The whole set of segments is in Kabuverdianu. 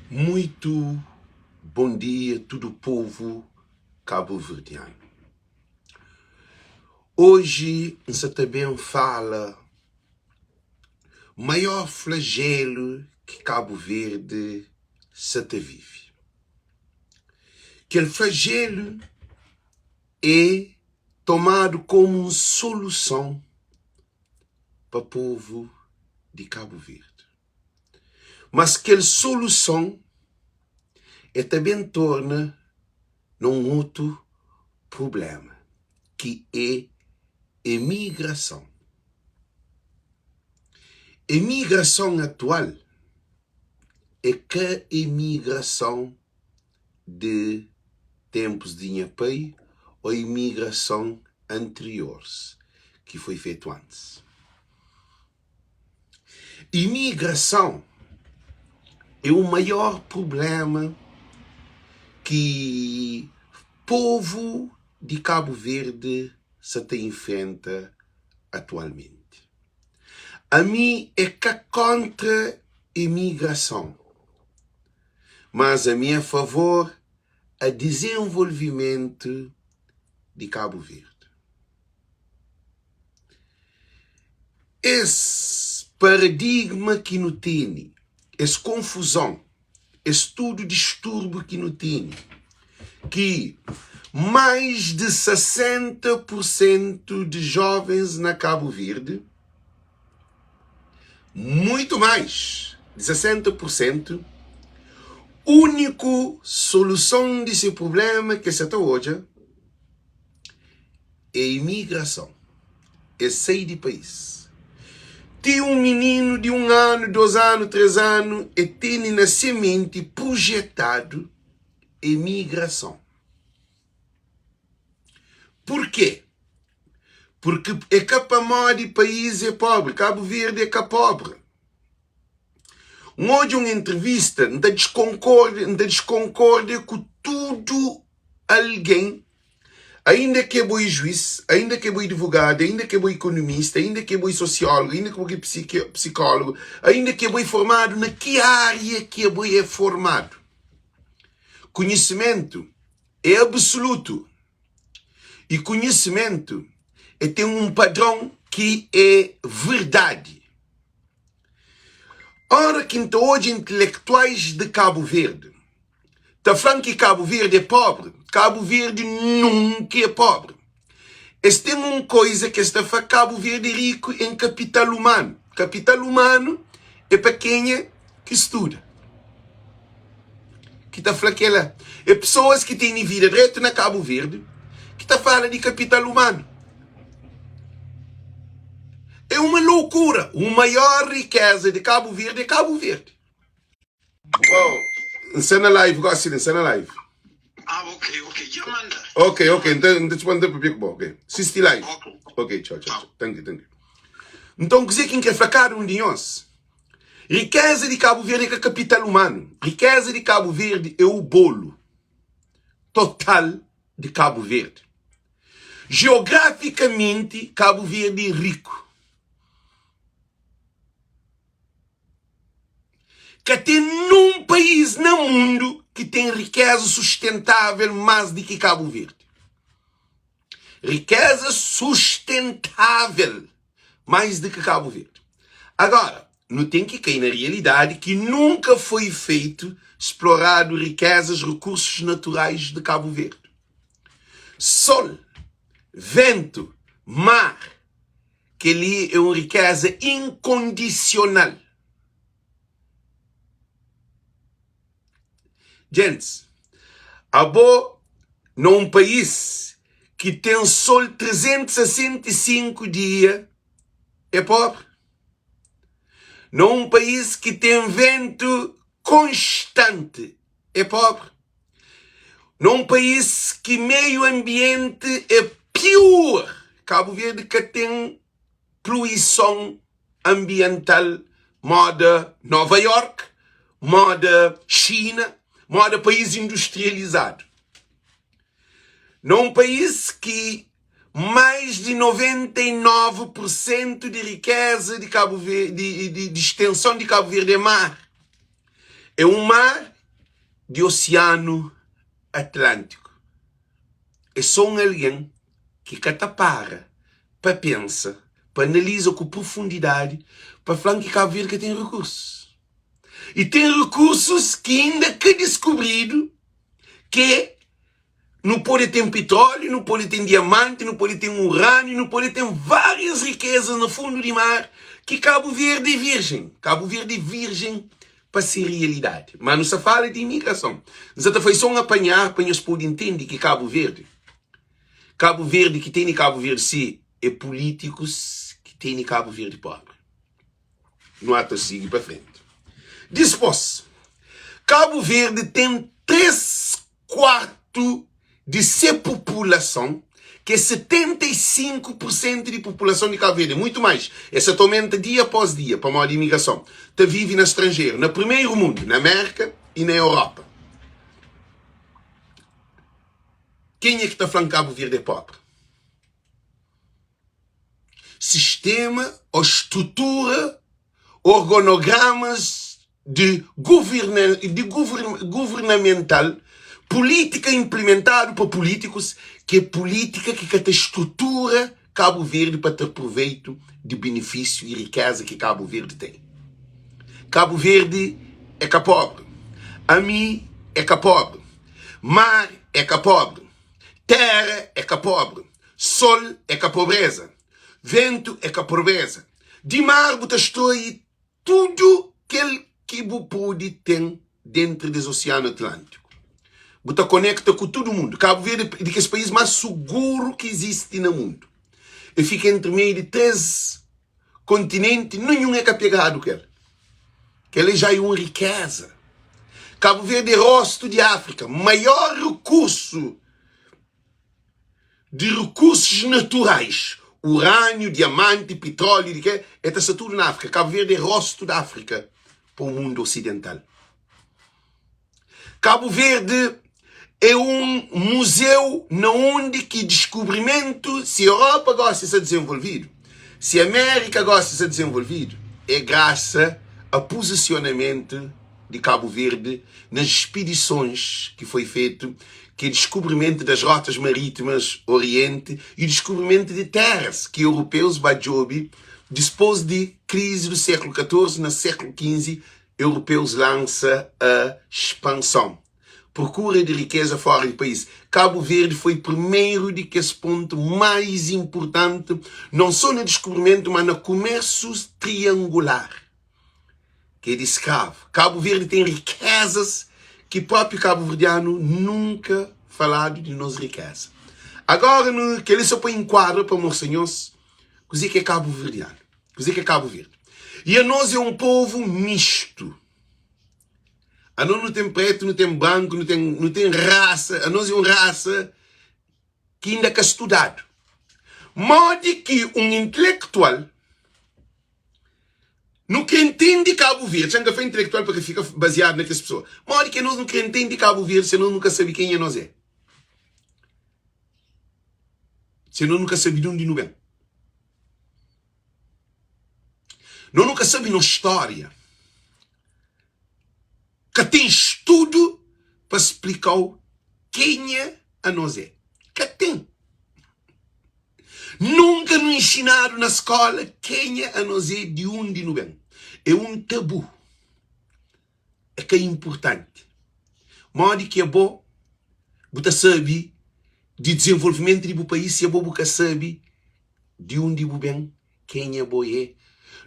Muito bom dia tudo povo cabo-verdiano. Hoje N sa ta ben fala maior flagelo ki Cabo Verde sa ta vive. Kel flagelo é tomadu komu un soluson pa povu di Cabo Verde. Mas kel soluson e ta ben torna na un otu prubléma, ki é emigrason. Emigrason atual é ka emigrason di ténpus di nha pai ô emigrason anterioris ki foi fetu antis. Imigrason é o maior prubléma ki povu di Kabu Verdi sa ta infrenta atualmenti. Ami é ka kóntra imigrason, mas ami é favor a dizenvolvimentu di Kabu Verdi. Es paradigma ki nu tene, es konfuzon, es tudu disturbu ki nu tene, ki mais di 60 pur sentu di jovens na Kabu Verdi, muitu mais di 60 pur sentu, úniku soluson di se prubléma ki es sa ta odja, é imigrason, é sai di país. Ti un mininu di un anu, dos anu, tres anu e tene na se menti projetadu emigrason. Purkê? Purki é ka pamodi país é pobri, Kabu Verdi é ka pobri. N odja un entrevista, N ta diskonkorda, N ta diskonkorda ku tudu algen, ainda ke bo é juiz, ainda ke bo é divogadu, ainda ke bo é ikonomista, ainda ke bo é sosiólogu, ainda ke bo é psikólogu, ainda ke bo é formadu na ki ária ke bo é formadu. Konhisimentu é absolutu i konhisimentu é ten un padron ki é verdadi. Ora ki N ta odja intelektuais di Kabu Verdi ta fla-m ki Kabu Verdi é pobri, Kabu Verdi nunka é pobri. Es ten un koiza ki es ta fla Kabu Verdi é riku en kapital umanu. Kapital umanu é pa kenha ki studa. Ki ta fla kela é pesoas ki tene vida dretu na Kabu Verdi ki ta fala di kapital umanu. É uma loucura. O maior riqueza de Cabo Verde é Cabo Verde. Bom, N sta na live gosi li, N sta na live. Ah, ok, ok. Dja manda. Ok, ok, N ta, N ta te manda papia ku bo, ok. Sisti live. Ok. Ok, txau, txau, Tchau. txau. Thank you, thank you. Nton, kuzê ki N kre fla kada un di nhos? Rikeza di Kabu Verdi é ka kapital umanu. Rikeza di Kabu Verdi é o bolo total di Kabu Verdi. Jeografikamenti, Kabu Verdi é riku. Ka ten nun país na mundu ki ten rikéza sustentável más di ki Kabu Verdi. Rikéza sustentável más di ki Kabu Verdi. Agora, nu ten ki kai na realidadi ki nunka foi feitu, sploradu rikézas, rekursus naturais di Kabu Verdi. Sol, ventu, mar, kel-li é un rikéza inkondisional. Gentis, abo na un país ki ten sol 365 dia é pobri? Na un país ki ten ventu konstanti é pobri? Na un país ki meiu anbienti é pior, Kabu Verdi ka ten pluison anbiental moda Nova York, moda Xina, moda país industrializadu. Na un país ki mais di 99 por sentu di rikeza di Kabu Verdi, di, di, di stenson di Kabu Verdi é mar. É un mar. di Osianu Atlántiku. É sô un algen ki ka ta para pa pensa, pa analiza ku profundidadi pa fla-m ki Kabu Verdi ka ten rekursus. I ten rekursus ki inda ka diskubridu ki nu pode ten pitróliu, nu pode ten diamanti, nu pode ten uraniu, nu pode ten várias rikezas na fundu di mar ki Kabu Verdi é virjen. Kabu Verdi é virjen pa se realidadi. Ma nu sa fala di imigrason. N sa ta fai so un apanhar pa nhos pode intende ki Kabu Verdi, Kabu Verdi ki tene Kabu Verdi si é pulitikus ki tene Kabu Verdi pobri. Nu ata sigi pa frenti. Dispos, Kabu Verdi ten 3 kuartu di se populason, ki é 75 pur sentu di populason di Kabu Verdi, muitu mais, es sa ta omenta dia após dia pamodi imigrason, ta vive na stranjeru, na primeru mundu, na Mérka i na Europa. Kenha ki ta fla-m Kabu Verdi é pobri? Sistema ô strutura, orgonogramas di di guvernamental, pulítika inplimentadu pa pulítikus, ki é pulítika ki ka ta strutura Kabu Verdi pa tra proveitu di benefísiu i rikéza ki Kabu Verdi ten. Kabu Verdi é ka pobri. Ami é ka pobri. Mar é ka pobri. Téra é ka pobri. Sol é ka pobreza. Ventu é ka pobreza. Di mar bu ta stroi tudu kel ki bu pode ten dentru des Osianu Atlantiku. Bu ta konekta ku tudu mundu. Kabu Verdi é di kes país más suguru ki izisti na mundu. E fika entri meiu di 3 kontinenti, ninhun é ka pegadu ku el. Kel-li já é un rikéza. Kabu Verdi é rostu di Áfrika, maior rekursu di rekursus naturais, urânio, diamanti, pitróliu, di ke, e ta sta tudu na Áfrika. Kabu Verdi é rostu di Áfrika pa o mundu osidental. Kabu Verdi é un muzeu na undi ki diskubrimentu, si Europa gosi sta dizenvolvidu, si Amérika gosi sta dizenvolvidu, é grasa a puzisionamentu di Kabu Verdi nas spidisons ki foi fetu, ki é diskubrimentu das rotas marítimas Orienti i diskubrimentu di teras ki europeus ba djobe dispos di krizi du sékulu 14 na sékulu 15 europeus lansa a spanson prokura di rikeza fora di país. Kabu Verdi foi primeru di kes pontu mais inpurtanti non so na diskubrimentu ma na kumersu triangular ki é di skravu. Kabu Verdi ten rikezas ki propi kabuverdianu nunka faladu di nos rikeza. Agora nu kel-li so pa inkuadra pa mostra nhos kuze ki é kabuverdianu, kuze ki é Kabu Verdi. I anos é un povu mistu. Anos nu ten pretu, nu ten branku, nu ten, nu ten rasa, anos é un rasa ki inda ka studadu. Modi ki un intelektual Nu kre ntende Kabu Verdi, xa N ka fla intelektual pa ka fika baziadu na kes pesoa. Modi ki anos nu kre ntende Kabu Verdi si anos nu ka sabe kenha nos é? Si anos nu ka sabe di undi nu ben? Nos nu ka sabe nos stória. Ka ten studu pa splika-u kenha anos é. Ka ten. Nunka nu inxinadu na skóla kenha anos é, di undi nu ben. É un tabu. É ka inpurtanti. Modi ki abo bu ta sabe di dizenvolvimentu di bu país si abo bu ka sabe di undi bu ben, kenha bo é?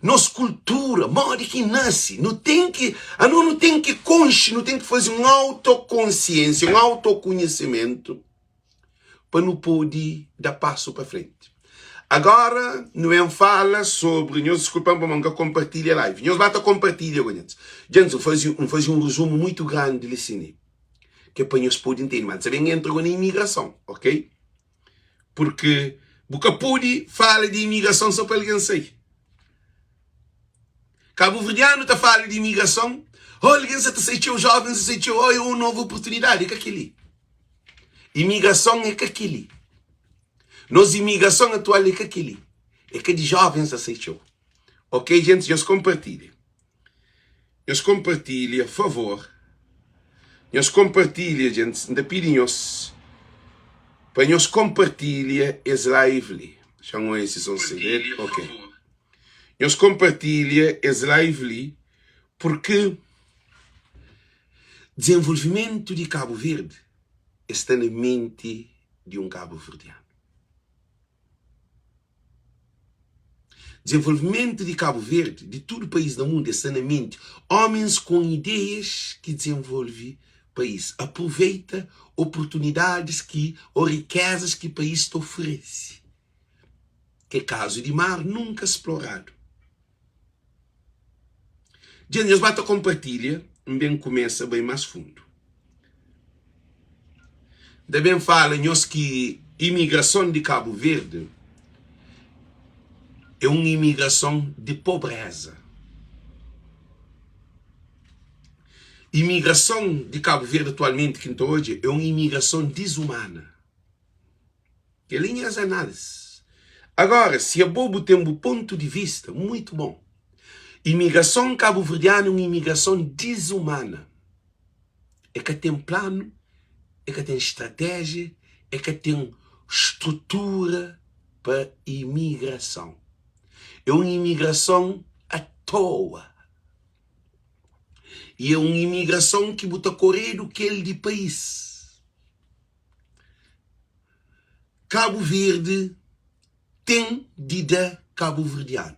Nos kultura, modi ki nase? Nu ten ki, anu nu ten ki konxe, nu ten ki faze un autokonsiensia, un autokonhisimentu pa nu pode da pasu pa frenti. Agora nu ben fala sobri, nhos diskulpa-m pamodi N ka konpartilha live. Nhos ba ta konpartilha ku nhos. Djents, N faze, N faze un rezumu muitu grandi li sin, ke pa nhos pode ntende. Ma N sa ben entra go na imigrason, ok? Purki bu ka pode fala di imigrason so pa algen sai. Kabuverdianu ta fala di imigrason, oh algen sa ta sai txeu, jovens sa sai txeu, oh é un novu oportunidadi. É ka kel-li. Imigrason é ka kel-li. Nos imigrason atual é ka kel-li. É ka di jovens a sai txeu. Ok, gentis, nhos konpartilha. Nhos konpartilha, favor. Nhos konpartilha djentis, N ta pidi nhos pa nhos konpartilha es live li. Xa-m oia si son segredu. Ok. Nhos konpartilha es live li purki dizenvolvimentu di Kabu Verdi es sta na menti di un kabuverdianu. Dezenvolvimentu di Kabu Verdi, di tudu país na mundu, es sta na menti ómens ku ideias ki dizenvolve país, aproveita oportunidadis ki ô rikezas ki país ta oferese, ki é kazu di mar nunka sploradu. Dja nhos ba ta konpartilha, N ben kumesa bai más fundu. N ta ben fala nhos ki imigrason di Kabu Verdi é un imigrason di pobréza. Imigrason di Kabu Verdi atualmenti ki N ta odja é un imigrason dizumana. Kel-li nhas análisis. Agora, si abo bu ten bu pontu di vista, muitu bon. Imigrason kabuverdianu é un imigrason dizumana. E ka ten planu, e ka ten stratéjia, e ka ten strutura pa imigrason. É un imigrason atoa. I é un imigrason ki bu ta koredu kel di país. Kabu Verdi ten di da kabuverdianu.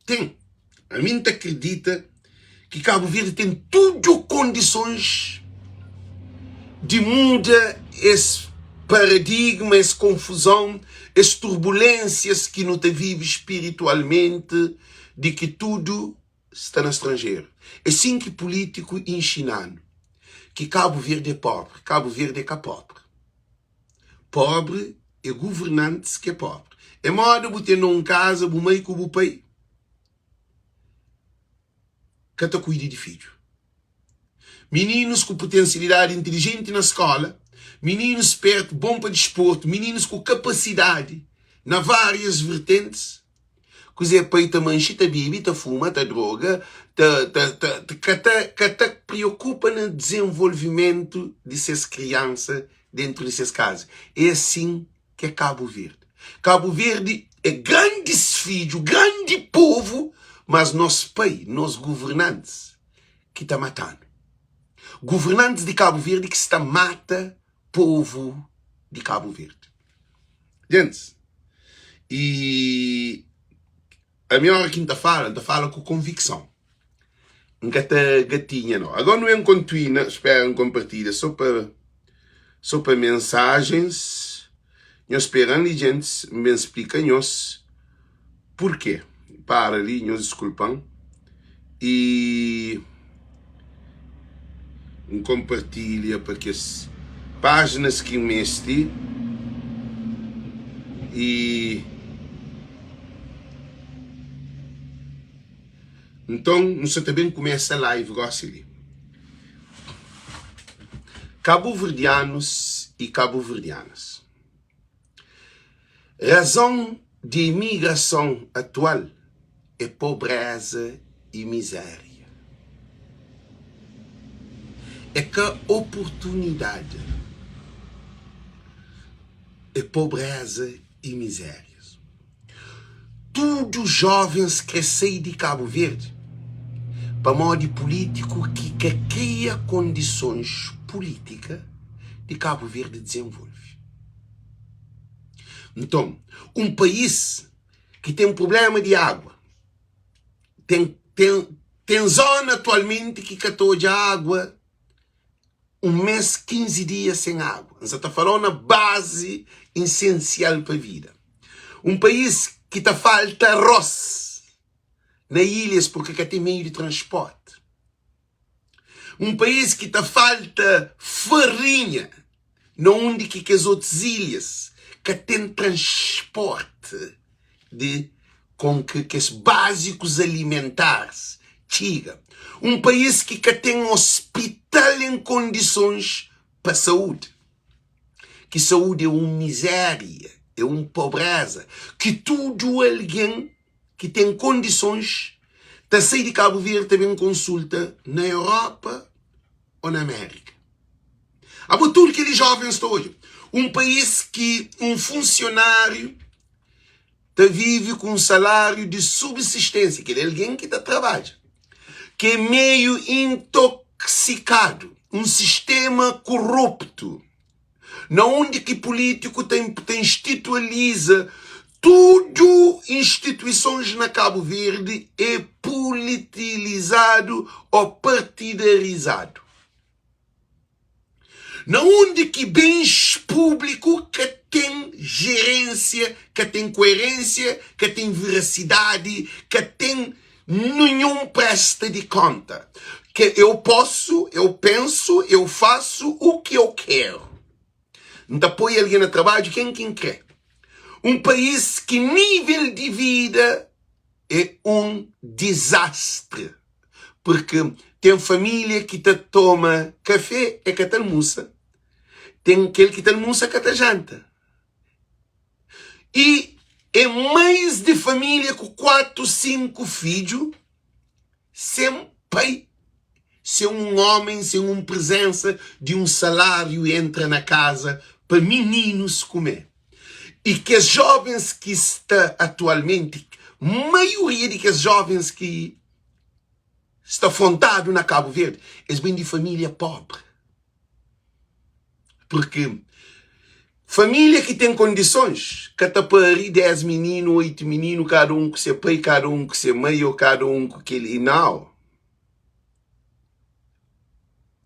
Ten. Ami N ta kridita ki Kabu Verdi ten tudu kondisons di muda es paradigma, es konfuzon, es turbulensias ki nu ta vive spiritualmenti di ki tudu sta na stranjeru. É sin ki pulítiku inxina-nu ki Kabu Verdi é pobri. Kabu Verdi é ka pobri. Pobri é guvernantis ki é pobri. É moda bu ten na un kaza bu mai ku bu pai ka ta kuida di fidju. Mininus ku putensialidadi intilijenti na skola, mininus spertu, bon pa disportu, mininus ku kapasidadi na várias vertentis, Kuzê pai ta manxi ta bibi ta fuma ta droga ta ta ta ka ta ka ta priokupa na dizenvolvimentu di ses kriansa dentu di ses kaza é asin ki é Kabu Verdi Kabu Verdi é grandis fidju grandi povu mas nos pai nos guvernantis ki ta matanu guvernantis di Kabu Verdi ki sta mata povu di Kabu Verdi. Gentis, i ami ora ki N ta fala, N ta fala ku konvikson. N ka ta gatinha nau. Agora nu ben kontuina, spera N konpartilha so pa so pa mensajens. Nhos spera-m li gentis, N ben splika nhos purke. Para li, nhos diskulpa-m. I N konpartilha pa kes pájinas ki N meste i Nton nu sa ta ben kumesa live gósi li. Kabuverdianus i kabuverdianas. Razon di imigrason atual é pobréza i mizéria. É ka oportunidadi, é pobréza i mizérias. Tudu jóvens krê sai di Kabu Verdi pamodi pulítiku ki ka kria kondisons pulítika di Kabu Verdi dizenvolve. Nton, un país ki ten prubléma di agua, ten, ten, ten zóna atualmenti ki ka ta odja agua un mês, 15 dia sen agua. N sa ta fala-u na bazi isensial pa vida. Un país ki ta falta arroz na ilhas purki ka ten meiu di transporti. Un país ki ta falta farinha na undi ki kes otus ilhas ka ten transporti di kon ki kes básikus alimentares txiga. Un país ki ka ten ospital en kondisons pa saúdi, ki saúdi é un mizéria, é un pobréza ki tudu algen ki ten kondisons ta sai di Kabu Verdi ta ben konsulta na Europa. ô na Amérika. Abo tudu kel-li jovens ta odja. Un país ki un funsionáriu ta vive ku un saláriu di subsisténsia, kel-li é algen ki ta trabadja, ki é meiu intoksikadu, un sistéma koruptu, na undi ki pulítiku ta ta institualiza tudu instituisons na Kabu Verdi é pulitilizadu ô partidarizadu. Na undi ki bens públiku ka ten jerénsia, ka ten kuerénsia, ka ten verasidadi, ka ten ninhun presta di konta. Ke eu posu, eu pensu, eu fasu u ki eu keru. N ta poi algen na trabadju ken ki N kre. Un país ki nível di vida é un dizastri. Purki ten família ki ta toma kafé e ka ta almusa, ten kel ki ta almusa ka ta janta. I é mais di família ku 4, 5 fidju sen pai, sen un ómen, sen un prezensa di un saláriu entra na kaza pa mininus kume. I kes jovens ki sta atualmenti, maioria di kes jovens ki sta frontadu na Kabu Verdi, es ben di família pobri. Purki família ki ten kondisons ka ta pari 10 mininu, 8 mininu, kada un ku se pai, kada un ku se mai ô kada un ku kel-li. Nau.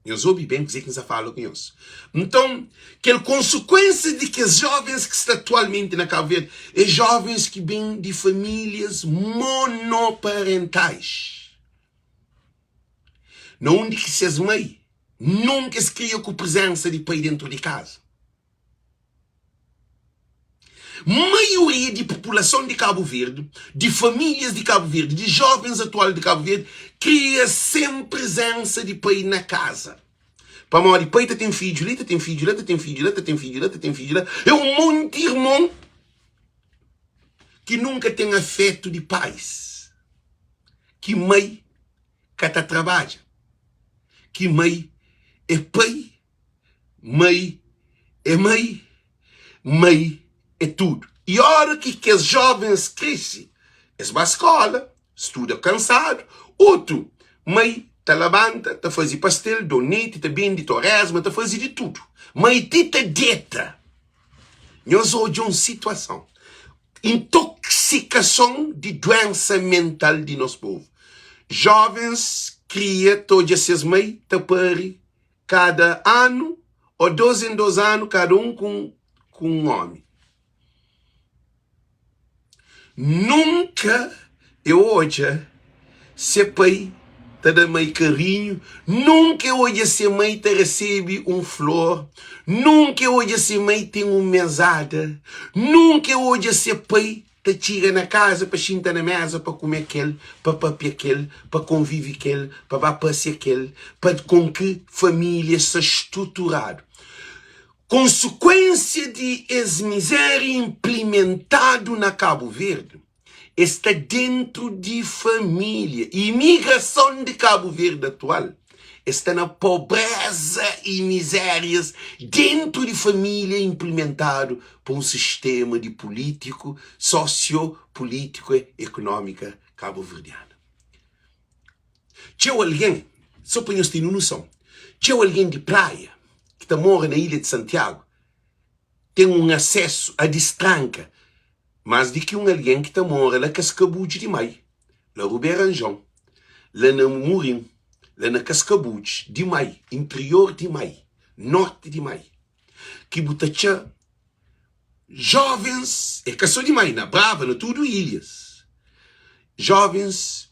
Nhos obi ben kuzê ki N sta fala ku nhos. Nton, kel konsekuénsia di kes jóvens ki sta atualmenti na Kabu Verdi é jóvens ki ben di famílias monoparentais, na undi ki ses mai nunka es kria ku prezénsa di pai déntu di kaza. Maioria di populason di Kabu Verdi, di famílias di Kabu Verdi, di jovens atual di Kabu Verdi, kria sen prezensa di pai na kaza. Pamodi pai ta ten fidju li, ta ten fidju la, ta ten fidju la, ta ten fidju la, ta ten fidju la. É un monti irmon ki nunka ten afetu di pais, ki mai ka ta trabadja, ki mai é pai Mai é mai, mai é tudu. I óra ki kes jóvens krese, es ba skóla, studa kansadu. Otu mai ta labanta, ta faze pastel, doneti, ta bende toresma, ta faze di tudu. Mai ti ta deta. Nhos odja un situason, intoksikason di duénsa mental di nos povu. Jóvens kria ta odja ses mai ta pari kada anu ô dos en dos anu, kada un ku ku un ómi. Nunka e odja se pai ta da mai karinhu, nunka e odja se mai ta resebe un flor, nunka e odja se mai ten un mesada, nunka e odja se pai ta txiga na kaza pa xinta na meza pa kume kel, pa papia kel, pa konvive kel, pa ba pasia kel, pa kon ki familia sta struturadu. Konsekuensia di es mizeria inplimentadu na Kabu Verdi e sta dentru di familia. Imigrason di Kabu Verdi atual e sta na pobreza y mizerias dentru di familia inplimentadu pa un sistema di pulítiku, sosio-pulítiku e ekunómika kabuverdiana. Txeu algen, so pa nhos tene noson, txeu algen di Praia ki ta mora na ilha di Santiagu ten un asesu a distranka más di ki un algen ki ta mora la Kaskabudju di Mai, la Rubera Anjon, la na Murin, la na Kaskabudju di Mai, interior di Mai, norti di Mai. Ki bu ta txa jovens, é ka so di Mai, na Brava, na tudu ilhas, jovens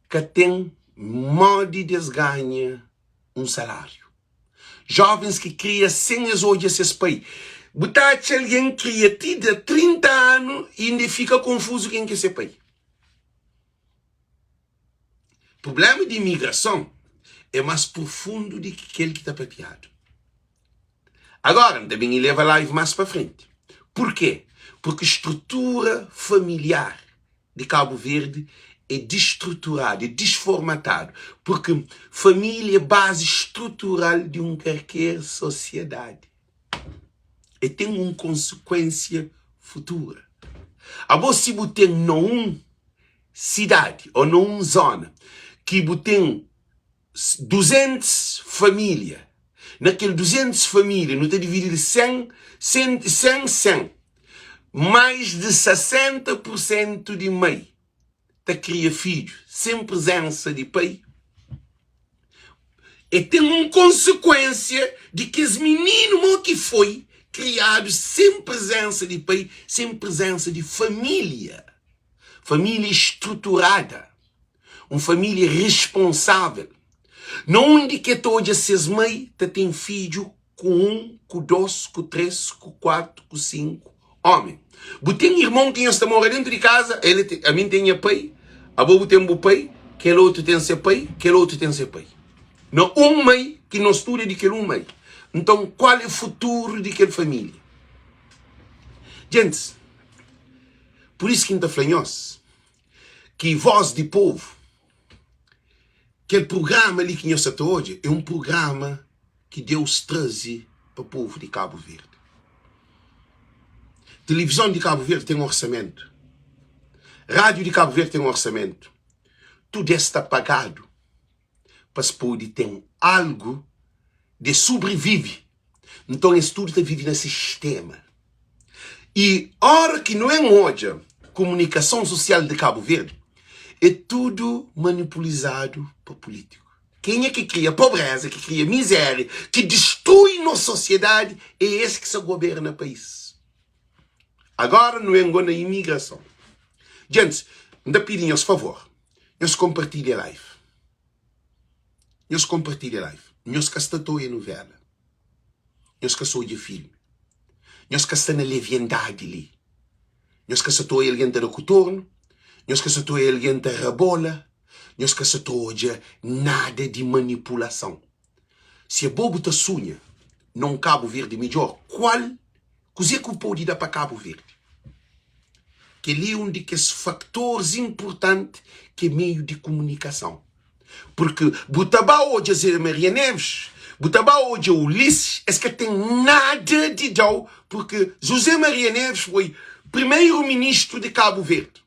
ka ten modi di es ganha un saláriu. Jovens ki kria sen es odja ses pai. Bu ta atxa algen kria ti da 30 anu i inda e fika konfuzu ken ki é se pai. Prubléma di imigrason é más profundu di ki kel ki ta papiadu. Agora, N ta ben ileva live más pa frenti. Purkê? Purki strutura familiar di Kabu Verdi. É distruturadu, é disformatadu, purki família é bazi strutural di un karker sosiedadi. É ten un konsekuénsia futura. Abo si bu ten na un sidadi ô na un zóna ki bu ten 200 família, na kel 200 família nu ta dividi-l 100, 100, 100, 100, mais di 60 pur sentu di mai ta kria fidju sen prezensa di pai, e ten un konsekuensia di kes mininu mo ki foi kriadu sen prezensa di pai, sen prezensa di família, família estruturada, un família responsável, na undi ki e ta odja ses mai ta ten fidju ku un, ku dos, ku tres, ku kuatu, ku sinku omi. Bu ten irmon ki nhos ta mora dentu di kaza, el te, ami N ten nha pai, abo bu ten bu pai, kel otu ten se pai, kel otu ten se pai. Na un mai ki nos tudu é di kel un mai. Nton, kual é futuru di kel família? Gentis, pur isu ki N ta fla nhos ki Vós di Povu, Kel prugrama li ki nhos sa ta odja é un prugrama ki Deus traze pa povu di Kabu Verdi. Tilivizon di Kabu Verdi ten orsamentu, rádiu di Kabu Verdi ten orsamentu, tudu es ta pagadu pa es pode ten algu de sobrivive. Nton es tudu ta vive na sistema. I ora ki nu en odja komunikason sosial di Kabu Verdi, é tudu manipulizadu pa pulítiku. Kenha ki kria pobreza, ki kria mizéria, ki distrui nos sosiedadi, é es ki sa goberna país. Agora nu en go na imigrason. Djentis, N ta pidi nhos favor, nhos konpartilha live. Nhos konpartilha live. Nhos ka sta ta oia nuvela. Nhos ka sta odja filmi. Nhos ka sta na leviandadi li. Nhos ka sta ta oja algen ta da kutornu. Nhos ka sta ta oja algen ta rabola. Nhos ka sta ta odja nada di manipulason. Si abo bu ta sunha na un Kabu Verdi midjor, kual, kuzê ki bu pode da pa Kabu Verdi? Kel-li é un di kes faktoris inpurtanti ki é meiu di kumunikason. Purki bu ta ba odja Zé Maria Neves, bu ta ba odja Ulisses, es ka ten nada di da-u, purki José Maria Neves foi primeiro-ministru di Kabu Verdi,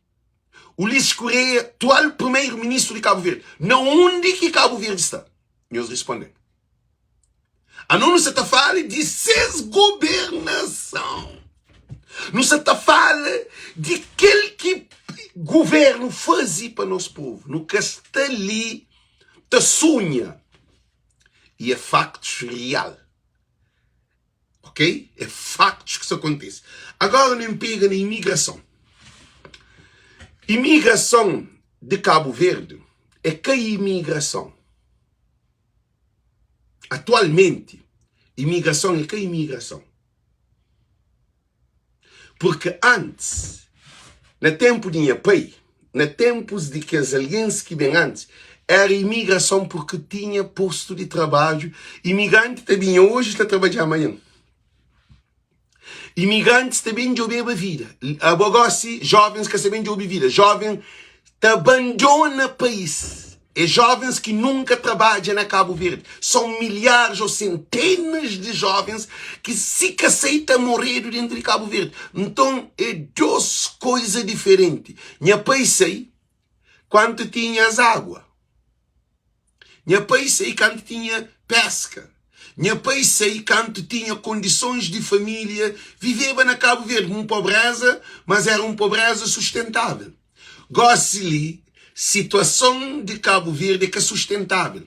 Ulisses Correia, atual primeiro-ministru di Kabu Verdi. Na undi ki Kabu Verdi sta? Nhos responde-m. Anos nu sa ta fala di ses gobernason. Nu sa ta fala di kel ki governu faze pa nos povu. Nu ka sta li ta sunha. E é faktus real. Ok? É faktus ki sta kontise. Agora nu pega na imigrason. Imigrason di Kabu Verdi é ka imigrason. Atualmenti, imigrason é ka imigrason. Purki antis, na tenpu di nha pai, na tenpus di kes algens ki ben antis, era imigrason purki tinha postu di trabadju, imigranti ta binha oji ta trabadja amanhan. Imigrantis ta ben djobeba vida. Abo gosi, jovens ka sa ben djobe vida. Joven ta abandona país. É jovens ki nunka trabadja na Kabu Verdi. São milhares ou centenas de jovens ki si ka sai ta moredu dentru di Kabu Verdi. Nton é dos koisa diferenti. Nha pai sai kantu tinha azagua. Nha pai sai kantu tinha peska. Nha pai sai kantu tinha kondisons di familia viveba na Kabu Verdi, un pobreza, mas era un pobreza sustentável. Gosi li, situason di Kabu Verdi é ka sustentável.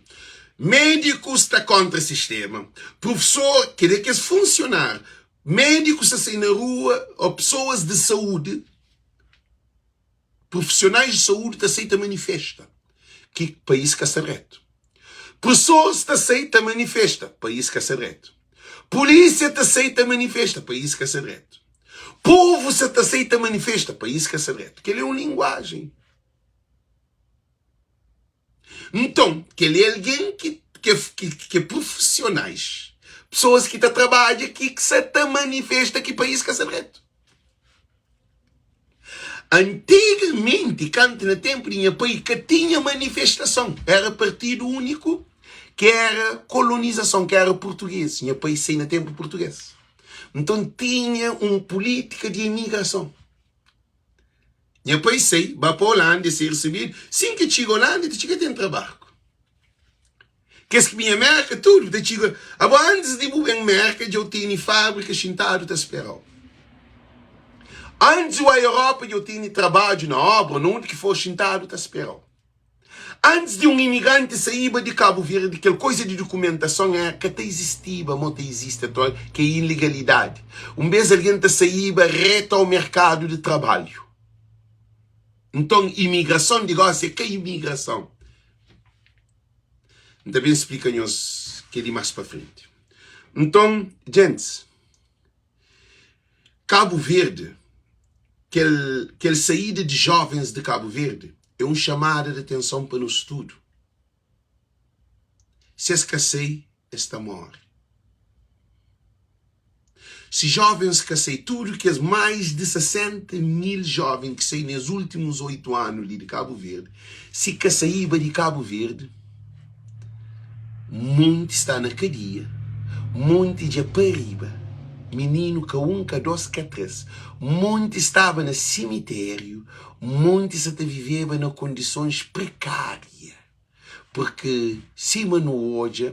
Médikus ta kontra sistema, prufesor, kel é kes funsionáriu, médikus ta sai na rua, ô pesoas di saúdi, Profissionais de saúde ta sai ta manifesta ki país ka sta dretu. Pessoas ta sai ta manifesta, país ka sta dretu. Polícia ta sai ta manifesta, país ka sta dretu. Povo sa ta sai ta manifesta, país ka sta dretu. Kel é un linguagem. Nton, kel é algen ki ki ki é profissionais, pessoas ki ta trabadja ki sa ta manifesta ki país ka sta dretu. Antigamenti, kantu na ténpu di nha pai, ka tinha manifestason, éra partidu úniku ki éra kolonizason, ki éra purtugês. Nha pai sai na ténpu purtugês. Nton tinha un pulítika di emigrason. Nha pai sai, ba pa Holanda, e ser risibidu. Sin ki txiga Holanda, ta txiga ta entra barku. Kes ki binha Merka, tudu ta txiga. Abo, antis di bu ben Merka, dja-u tene fábrika xintadu ta spera-u. Antis di bu bai Europa, dja-u tene trabadju na obra, na undi ki for, xintadu ta spera-u. Antis di un imigranti saíba di Kabu Verdi, kel koiza di dukumentason éra ka ta izistiba mo ta izisti atual, ki é ilegalidadi. Un bês algen ta saíba retu au merkadu di trabalhu. Nton, imigrason di gósi é ka imigrason. N ta ben splika nhos kel-li más pa frenti. Nton, djentis, Kabu Verdi, kel, kel saída di jovens di Kabu Verdi é un xamada di atenson pa nos tudu. Si es ka sai, es ta móre. Si jovens ka sai, tudu kes mais di 60 mil joven ki sai nes ultimus 8 anu li di Kabu Verdi, si ka saiba di Kabu Verdi, Monti sta na kadia, monti dja pa riba, mininu ka un, ka dos, ka tres. Monti staba na simitériu, monti sa ta viveba na kondisons prekária, purki sima nu odja,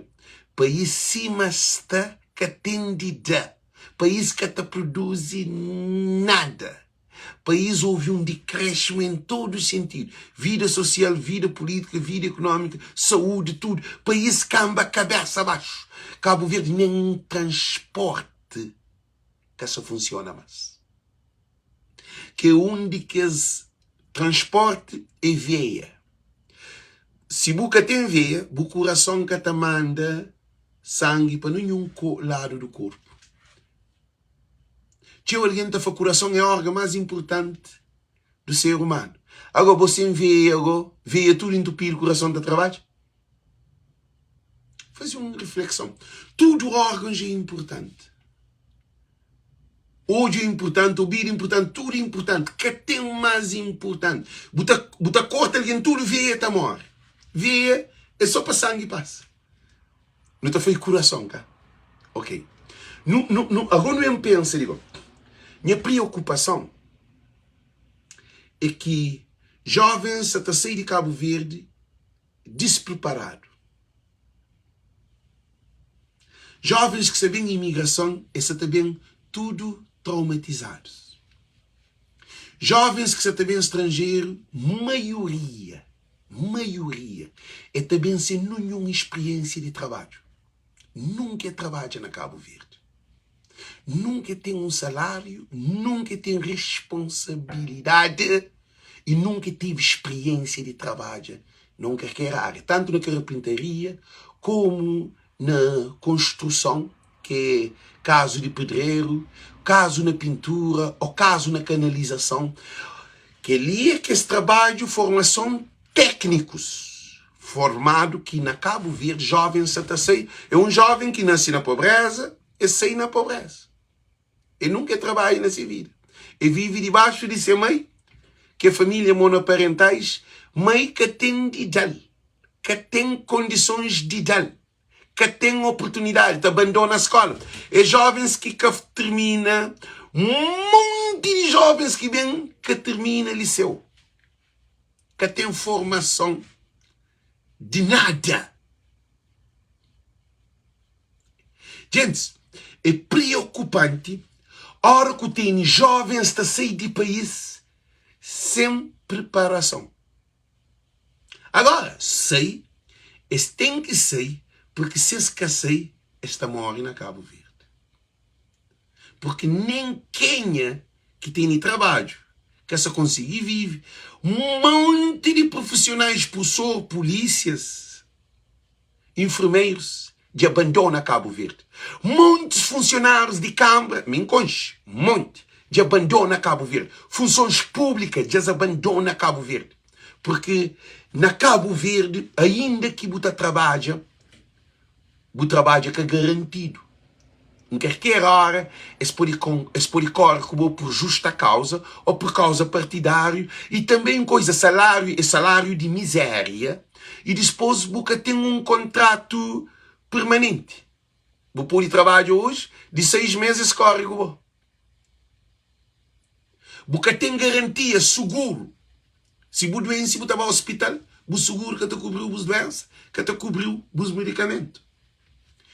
país sima sta ka ten di da, país ka ta produzi nada. País houve um decréscimo em todo sentido, vida social, vida política, vida económica, saúde, tudo. País camba cabeça abaixo. Cabo Verde nem transporte ka sa funciona mas. Que um de kes transporte é veia. Si bu ka tem veia, bu coração ka ta manda sangue pa nenhum lado do corpo. Txeu algen ta fla kurason é órgan más inportanti du ser umanu. Agó, bo sen veia agó, veia tudu intupidu, kurason ta trabadja? Faze un riflekson. Tudu órgans é inportanti. Odju é inportanti, obidu é inportanti, tudu é inportanti. Ka ten más inportanti. Bu ta, bu ta korta algen tudu veia ta móre. Veia é sô pa sangi pasa. Nu ta fai kurason ka? Ok. Nu, nu, nu, agora nu em pensa digo, nha preocupason é ki jovens sa ta sai di Cabo Verde despreparado. Jovens ki sa ben imigrason e sa ta ben tudu traumatizadus. Jovens ki sa ta ben stranjeru, maioria Maioria e ta ben sen ninhun spriensia di trabadju. Nunka e trabadja na Kabu Verdi. Nunka e ten un salariu, nunka e ten responsabilidadi i nunka e tevi spriensia di trabadja na un karker aria, tantu na karpintaria komu na konstruson, ki é kazu di pedreru, kazu na pintura ô kazu na kanalizason. Kel-li é kes trabadju formason téknikus formadu ki na Kabu Verdi jóvens sa ta sai. É un jóven ki nase na pobréza, e sai na pobréza. E nunka e trabadja na se vida. E vive dibaxu di se mai, ki é família monoparentais, mai ka ten di da-l, ka ten kondisons di da-l. ka ten oportunidadi, ta bandona skola. É jovens ki ka termina, monti di jovens ki ben ka termina liseu, ka ten formason di nada. Gentis, é preokupanti ora ku tene jovens ta sai di país sen preparason. Agora, sai, es ten ki sai, porque se es ka sai, es ta morre na Cabo Verde. Porque nem kenha ki tene trabadju ka sa konsigi vive. Un monti di profissionais, professor, polícias, enfermeiros dja abandona Cabo Verde. Montes funcionários di Câmara, mi n'konxe, monte, dja abandona Cabo Verde. Funções públicas dja abandona Cabo Verde. Porque na Cabo Verde, ainda ki bu ta trabadja, bu trabadja ka garantidu. N karker óra es pode es pode kóre ku bo pur justa kauza ô pur kauza partidáriu i tanbe un koiza saláriu é saláriu di mizéria i dispôs bu ka ten un kontratu permanenti bu pode trabadja oji di 6 mês es kóre ku bo bu ka ten garantia suguru si bu duense bu ta ba ospital bu suguru ka ta kubriu bus duensa ka ta kubriu bus medikamentu.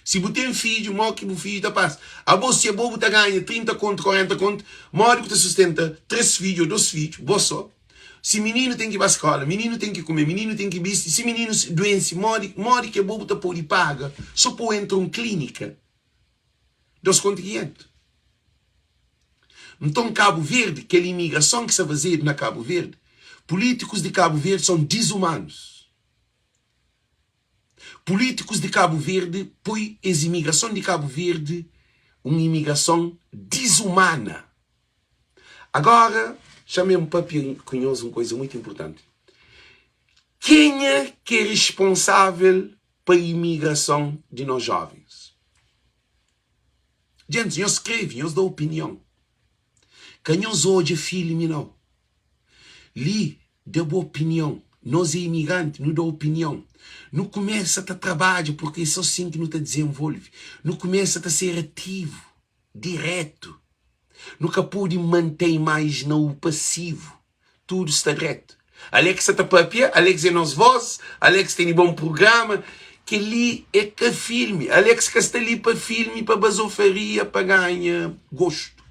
Si bu ten fidju, mo ki bu fidju ta pasa? Abo, si abo bu ta ganha 30 kontu, 40 kontu, modi ku ta sustenta 3 fidju o 2 fidju, bo so? Si mininu ten ki ba skola, mininu ten ki kume, mininu ten ki bisti, si mininu duense, modi, modi ki abo bu ta podi paga so pa u entra un klinika? 2 kontu 500. Nton Kabu Verdi, kel imigrason ki sta fazedu na Kabu Verdi, pulitikus di Kabu Verdi son dizumanus. Pulítikus di Kabu Verdi poi es imigrason di Kabu Verdi un imigrason dizumana. Agora, xa-me N papia ku nhos un koiza muitu inpurtanti. Kenha ki é risponsável pa imigrason di nos jovens? Djentis, nhos skrebe, nhos da opinion. Ka nhos odja filmi nau. Li Da bu opinion. Nos é imigranti, nu da opinion. Nu kumesa ta trabadja purki é so sin ki nu ta dizenvolve. Nu kumesa ta ser ativu, diretu. Nu ka pode mantei mais na u pasivu. Tudu sta dretu. Alex sa ta papia, Alex é nos voz, Alex tene bon prugrama. Kel-li é ka filmi. Alex ka sta li pa filmi, pa bazofaria, pa ganha gostu.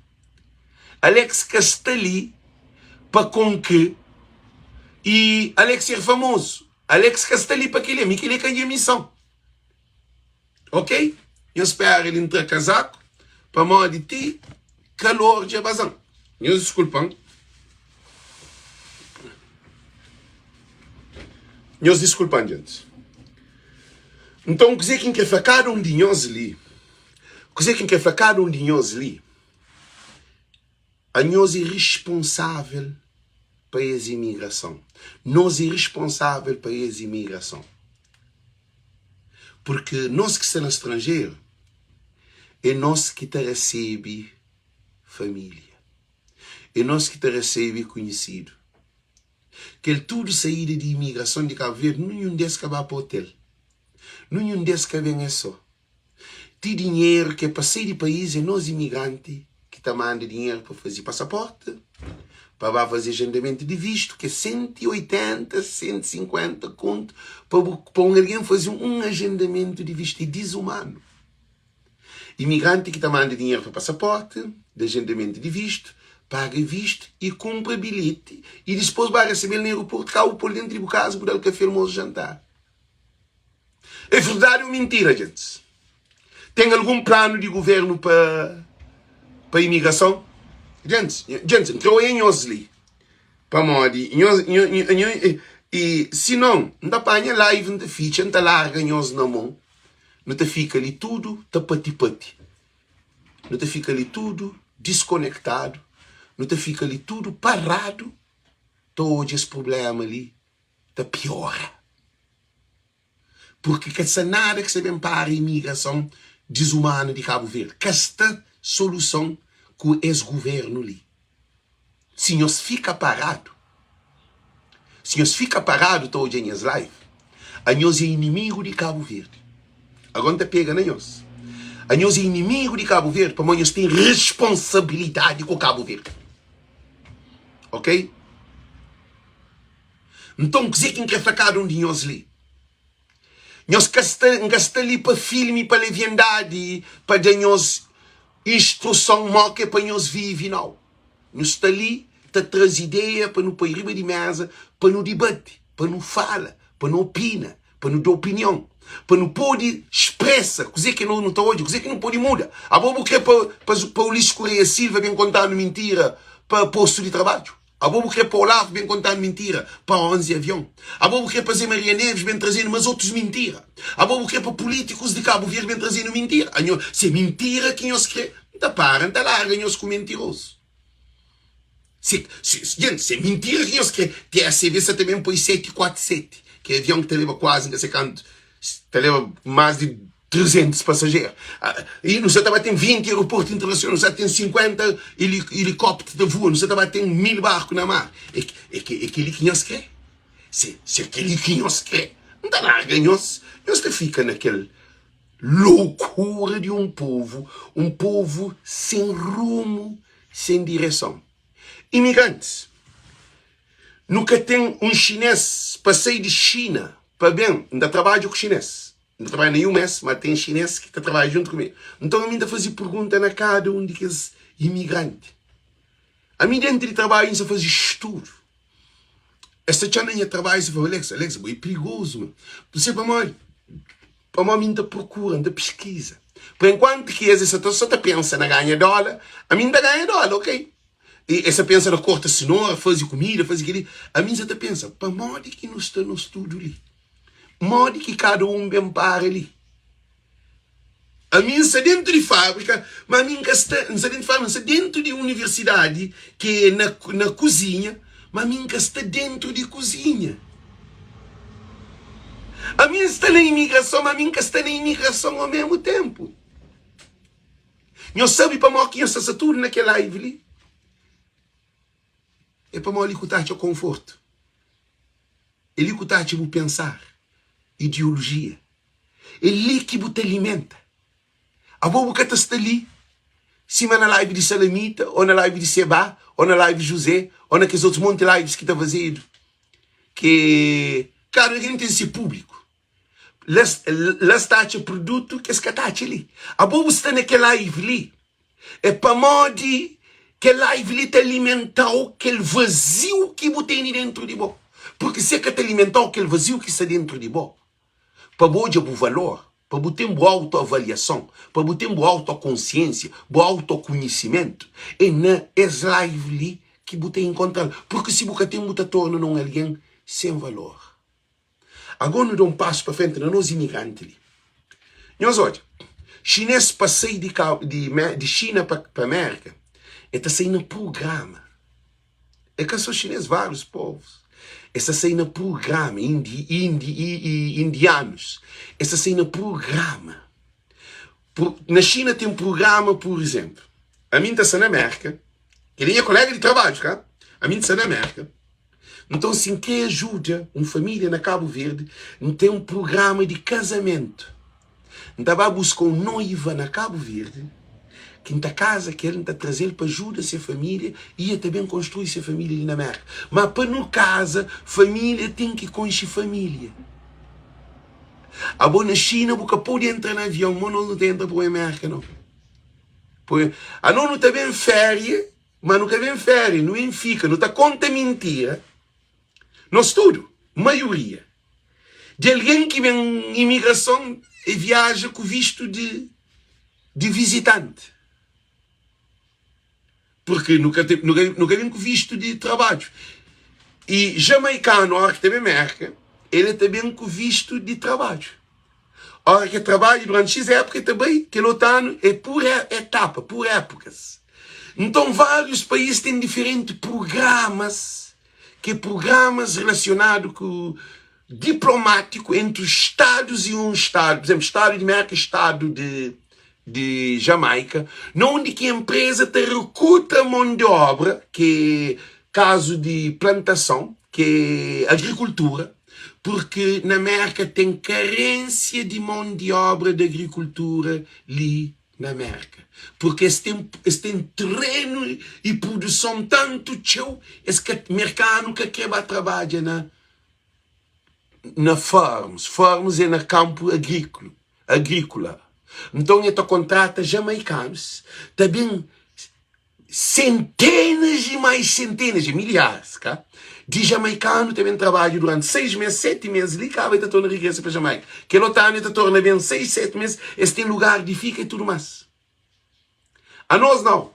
Alex ka sta li pa konke i Alex ser famozu. Alex ka sta li pa keli, mi keli é ka nha mison. Ok? Nhos spera el intra kazaku pamodi ti kalor dja bazan. Nhos diskulpan. Nhos diskulpan, djentis. Nton, kuzê ki N krê fla kada un di nhos li? Kuzê ki N krê fla kada un di nhos li? Anhos é responsável pa es imigrason. Nos é responsável pa es imigrason. Porque nos ki sta na stranjeru é nos ki ta resebe família, é nos ki ta resebe konhisidu. Kel tudu saída di imigrason di Kabu Verdi, ninhun des ka ba pa otel, ninhun des ka ben es so. Ti dinheru ki é pa sai di país é nos imigranti ki ta manda dinheru pa faze pasaporti, pa ba faze agendamentu di vistu ki é 180, 150 kontu pa bu pa un algen faze un agendamentu di vistu é dizumanu. Imigranti ki ta manda dinheru pa pasaporti, di agendamentu di vistu, paga vistu i kunpra bilheti i dispôs ba resebe-l na aeroportu ka bu pô-l dentu di bu kaza bu da-l kafé, almosu, jantar. É verdadi ou mintira, gentis? Ten algun planu di guvernu pa pa imigrason? Gentis, gentis, N kre oia nhos li pamodi nhos, nho, nho, nho, i si non, N ta panha live, N ta fitxa, N ta larga nhos na mon, nu ta fika li tudu ta pati-pati, nu ta fika li tudu diskonektadu, nu ta fika li tudu paradu ta odja es prubléma li ta piora. Purki ka sta nada ki sta ben para imigrason dizumanu di Kabu Verdi. Ka sta soluson ku es guvernu li. Si nhos fika paradu, si nhos fika paradu ta odja nhas live, anhos é inimigu di Kabu Verdi. Agora N ta pega na nhos. Anhos é inimigu di Kabu Verdi pamodi nhos ten responsabilidadi ku Kabu Verdi. Ok? Nton, kuzê ki N krê fla kada un di nhos li? Nhos ka sta, N ka sta li pa filmi, pa leviandadi, pa da nhos instruson mó ki é pa nhos vive, nau. Nu sta li ta traze ideia pa nu poi riba di méza, pa nu dibati, pa nu fala, pa nu opina, pa nu da opinion, pa nu pode spresa kuzê ki nu ta odja, kuzê ki nu pode muda. Abo bu krê pa, pa, pa Ulisses Correia Silva ben konta-nu mintira pa postu di trabadju? Abo bu kre pa Olavo ben kontanu mintira pa 11 avion? Abo bu kre pa Zé Maria Neves ben trazenu mas otus mintira? Abo bu kre pa pulitikus di Kabu Verdi ben trazenu mintira? Anho, se mintira ki nhos kre, N ta para, N ta larga nhos ku mentirozu. Se, se, jenti, se mintira ki nhos kre, TSV sa ta ben poi 747, ki é avion ki ta leba kuazi N ka se kantu, ta leba mas di. 300 pasajeru. I nu sa ta ba ten 20 aeroportu internasional, nu sa ten 50 elikópteru ta vua, nu sa ta ba ten 1000 barku na mar. É é é kel-li ki nhos krê? Si si é kel-li ki nhos krê, N ta larga nhos, nhos ta fika na kel loucura di un povu, un povu sen rumu, sen direson. Imigrantis, nu ka ten un xinês pa sai di Xina pa ben. N ta trabadja ku xinês, N ta trabadja na UMS, ma ten xinês ki ta trabadja djuntu ku mi. Nton ami N ta faze pergunta na kada un di kes imigranti. Ami dentu di trabadju N sta faze studu. Es ta txoma na nha trabadju es ta fla, Alex, Alex, bo é perigozu ma. N se pamodi? Pamodi mi N ta prokura, N ta piskiza. Pa enkuantu ki es es sa ta so ta pensa na ganha dóla, ami N ta ganha dóla, ok. I es ta pensa na korta sinora, faze kumida, faze kel-li. Ami N sa ta pensa, pamodi ki nu sta nos tudu li? Modi ki kada un ben para li? Ami N sta dentu di fábrika, ma ami N ka sta, N sta dentu di fábrika, N sta dentu di universidadi ki é na, na kuzinha, ma ami N ka sta dentu di kuzinha. Ami N sta na imigrason, ma ami N ka sta na imigrason ao mesmu ténpu. Nhos sabe pamodi ki nhos sta sta tudu na kel live li? É pamodi li ku ta atxa konfortu. É li ku ta atxa bu pensar, ideolojia. É li ki bu ta alimenta. Abo bu ka ta sta li sima na live di Salamita, ou na live di Seba, ou na live José, ou na kes otus monti lives ki ta fazedu. Ke kada algen ten se públiku. La, la es ta atxa produtu ki es ka ta atxa li. Abo bu sta na kel live li é pamodi kel live li ta alimenta-u kel vaziu ki bu tene dentru di bo. Purki si e ka ta alimenta-u kel vaziu ki sta dentru di bo, pa bu odja bu valor, pa bu ten bu autoavaliason, pa bu ten bu autokonsiensia, bu autokonhisimentu, é na es live li ki bu ta inkontra-l. Purki si bu ka ten, bu ta torna na un algen sen valor. Agó nu da un pasu pa frenti na nos imigranti li. Nhos odja, xinês pa sai di di di Xina pa pa Mérika, e ta sai na prugrama. É ka sô xinês, várius povus. Es ta sai na prugrama, indi indi i indianus, es ta sai na prugrama. Pur na Xina ten prugrama, pur izénplu, ami N ta sta na Mérika, kel-li é nha koléga di trabadju, ka? Ami N ta sta na Mérika. Nton, si N krê ajuda un família na Kabu Verdi, N ten un prugrama di kazamentu. N ta ba buska un noiva na Kabu Verdi ki N ta kaza ku el, N ta traze-l pa ajuda se família i el ta ben konstrui se família li na Mérka. Má pa nu kaza, família ten ki konxe família. Abo na Xina bu ka pode entra na avion, mo nos nu ta entra pa bai Mérka nau. Anos nu ta ben féria. Ma nu ka ben féria, nu ben fika, nu ta konta mintira, nos tudu, maioria di algen ki ben imigrason e viaja ku vistu di di vizitanti, purki nu ka nu ka nu ka ben ku vistu di trabadju. I jamaikanu ora ki ta ben Merka, el ta ben ku vistu di trabadju. Ora ki e trabadja duranti xis époka, e ta bai kel otu anu, é pur etapa, pur épokas. Nton, várius país ten diferenti prugramas, ki é prugramas relasionadu ku diplomátiku entri stadus i un stadu, pur izénplu, stadu di Mérka i stadu di di Jamaika, na undi ki enpreza ta rekuta mon di obra, ki é kazu di plantason, ki é agrikultura, purki na Mérka ten karensia di mon di obra di agrikultura li na Mérka, purki es ten es ten terenu i produson tantu txeu, es ka merkanu ka kre ba trabadja na na farms, farms é na kanpu agríkulu agríkula. Nton e ta kontrata jamaikanus, ta ben sentenas i mais sentenas, e milharis ka, di jamaikanu ta ben trabadja duranti 6 mes, 7 mes li, kaba e ta torna regresa pa Jamaika. Kel otu anu e ta torna ben 6, 7 mes, es ten lugar di fika i tudu mas. Anos nau.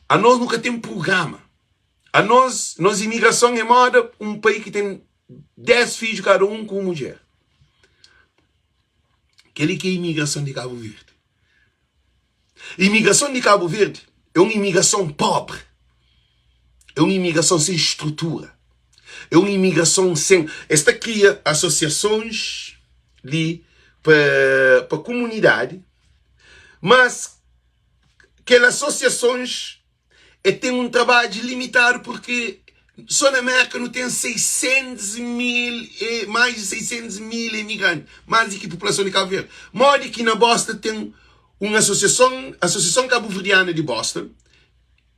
Anos nu ka ten prugrama. Anos, nos imigrason é moda un pai ki ten 10 fidju kada un ku un mudjer. Kel-li ki é imigrason di Kabu Verdi. Imigrason di Kabu Verdi é un imigrason pobri, é un imigrason sen strutura, é un imigrason sen. Es ta kria asosiasons li. pa kumunidadi, mas kel asosiasons e ten un trabadju limitadu purki so na Merka nu ten 600 mil e mais di 600 mil emigranti, mais di ki populason di Kabu Verdi. Modi ki na Boston ten un asosiason, Asosiason Kabuverdiana di Boston,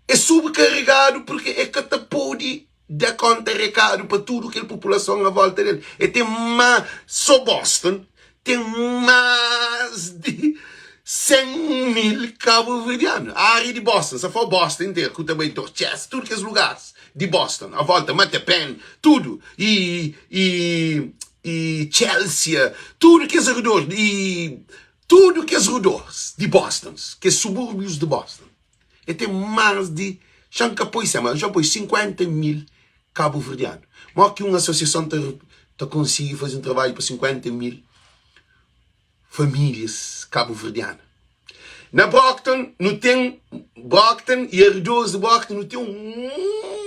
é subkarregadu purki e ka ta pode da konta rekadu pa tudu kel populason a volta del. E ten ma so Boston ten más di 100 mil kabuverdianu. Ária di Boston, sa fla Boston interu, ku ta bai Dorchester, tudu kes lugaris di Boston a volta, Mattapan, tudu, i i i Chelsea, tudu kes redor, i tudu kes redors di Boston, kes subúrbius di Boston. E ten más di, xa N ka poi 100, ma xa N poi 50 mil kabuverdianu. Mó ki un asosiason ta ta konsigi faze un trabadju pa 50 mil famílias kabuverdianu? Na Brockton nu ten, Brockton i aredoris di Brockton nu ten un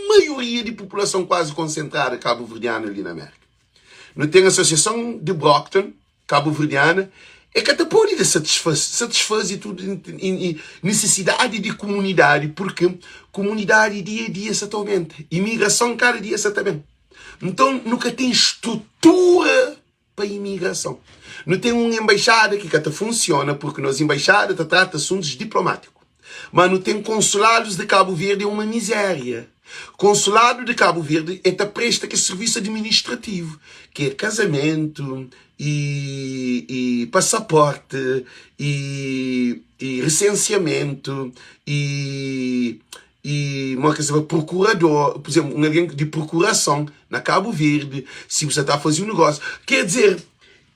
maioria di populason kuazi konsentradu kabuverdianu li na Mérka. Nu ten asosiason di Brockton Kabuverdiana e ka ta pode da satisfaze tudu nisisidadi di kumunidadi purki kumunidadi dia dia sa ta aumenta, imigrason kada dia sa ta ben. Nton nu ka ten strutura pa imigrason. Nu ten un enbaixada ki ka ta funsiona purki nos enbaixada ta trata asuntus diplomátiku. Ma nu ten konsuladus di Kabu Verdi é uma mizéria. Konsuladu di Kabu Verdi é ta presta kes sirvisu administrativu, ki é kazamentu i i pasaporti i i resensiamentu i i mo ke sa fla prokurador, pur izénplu un algen di prokurason na Kabu Verdi, si bu sa ta faze un negósiu. Ker dizer,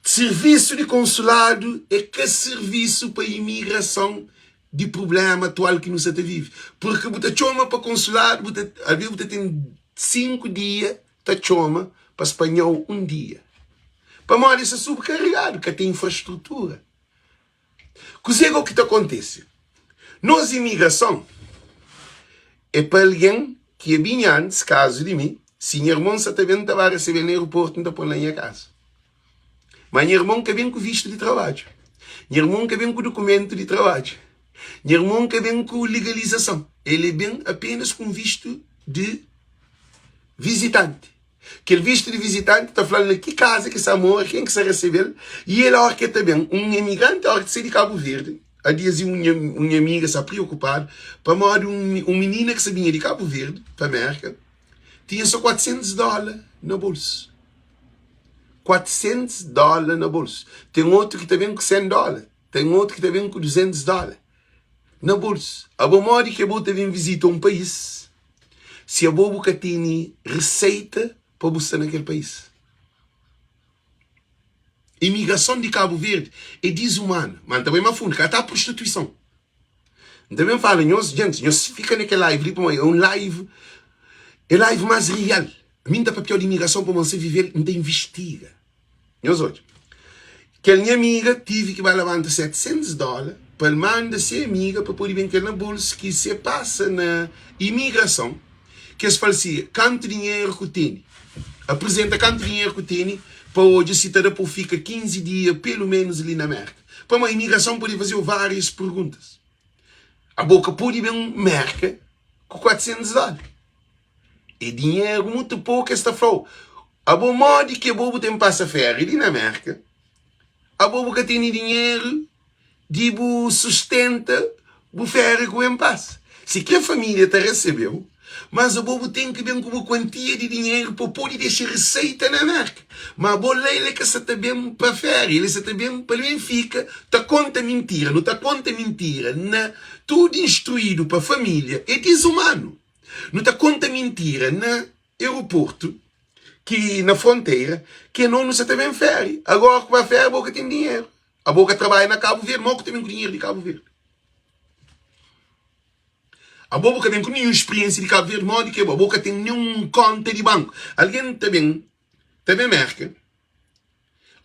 Sirvisu di konsuladu é ka sirvisu pa imigrason di prubléma atual ki nu sa ta vive. Purki bu ta txoma pa konsuladu, bu ta, alvês bu ta ten 5 dia ta txoma pa spanha-u un dia. Pamodi es sta subkarregadu, ka ten infrastrutura. Kuzê gó ki ta kontise? Nos imigrason é pa algen ki é binha antis, kazu di mi, si nha irmon sa ta ben, N ta ba resebe-l na aeroportu, N ta pô-l na nha kaza. Má nha irmon ka ben ku vistu di trabadju, nha irmon ka ben ku dukumentu di trabadju, nha irmon ka ben ku legalizason, el é ben apénas ku un vistu di vizitanti. Kel vistu di vizitanti ta fla-l na ki kaza ki sa mora, ken ki sa resebe-l i el óra ki el ta ben. Un emigranti óra ki ta sai di Kabu Verdi, a dias un nha amiga sa priokupadu pamodi un minina ki sa binha di Kabu Verdi pa Mérka tinha so 400 dóla na bolsu. 400 dóla na bolsu. Ten otu ki ta ben ku 100 dóla, ten otu ki ta ben ku 200 dóla na bolsu. Abo modi ki abo ta ben vizita un país? Si abo bu ka tene reseita pa bu sta na kel país. Imigrason di Kabu Verdi é dizumana. Ma N ta bai ma fundu, ka ta prostituison. N ta ben fala nhos, gentis, nhos fika na kel live li pamodi é un live, é live más real. Mi N ta papiau di imigrason pamodi N sa vive-l, N ta investiga. Nhos odja, kel nha amiga tive ki ba labanta 700 dóla pa el manda se amiga pa pode ben kel na bolsu ki se pasa na imigrason ki es fal si kantu dinheru ku tene aprizenta kantu dinheru ku tene pa odja si ta da pa u fika 15 dia pelu menus li na Merka pamodi imigrason pode fazeu várias perguntas abo ka pode ben Merka ku 400 dóla. É dinheru mutu poku es ta fla-u. Abo modi ki abo bu ten pasa féria li na Mérka, abo bu ka tene dinheru di bu sustenta bu féria ku ben pasa. Si kre família ta resebe-u, mas abo bu ten ki ben ku bu kuantia di dinheru pa bu pode dexa riseita na Mérka. Ma abo la el ka sa ta ben pa féria, el sa ta ben pa ben fika ta konta mintira. Nu ta konta mintira na tudu instruídu pa família é dizumanu. Nu ta konta mintira na eroportu ki na frontera ke no nu sa ta ben feri. Agora ku ba feri bo ka ten dinheru. Abo ka trabadja na Kabu Verdi, mo ku ta ben ku dinheru di Kabu Verdi? Abo bu ka ben ku ninhun spriensia di Kabu Verdi, modi ke bo? Abo ka ten ninhun konta di banku. Algen ta ben ta ben Merka.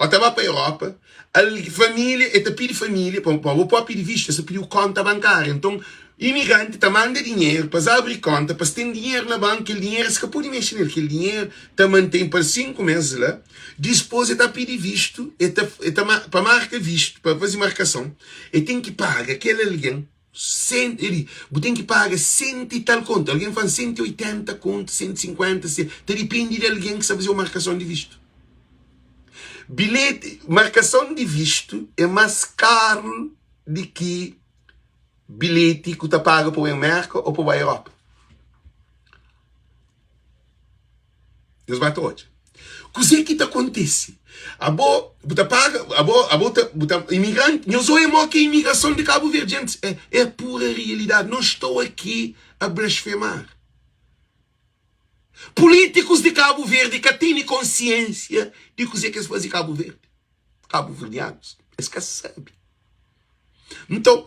O ta ba pa Europa, al família, e ta pidi família, pa pa bo pode pidi vistu, es ta pidi-u konta bankária. Nton, imigranti ta manda dinheru pa es abri konta, pa es ten dinheru na banku, kel dinheru es ka pode mexe nel, kel dinheru ta mantém pa 5 mês la, dispôs e ta pidi vistu, e ta e ta pa marka vistu, pa faze markason, e ten ki paga kel algen 100, e di, bu ten ki paga 100 i tal kontu, algen fla-m 180 kontu, 150, se, ta dipende di algen ki sta faze-u markason di vistu. Bilheti, markason di vistu é más karu di ki bilheti ku ta paga pa bai Merka ô pa bai Europa. Nhos ba ta odja. Kuzê ki ta kontise? Abo bu ta paga, abo, abo ta, bu ta, imigranti, nhos oia mo ki é imigrason di Cabo Verde, gentis, é, é pura realidade, não estou aqui a blasfemar. Políticos di Cabo Verde ka tene konsiênsia di kuzê ki es faze Cabo Verde. Cabo-verdianos, es ka sabe. Nton,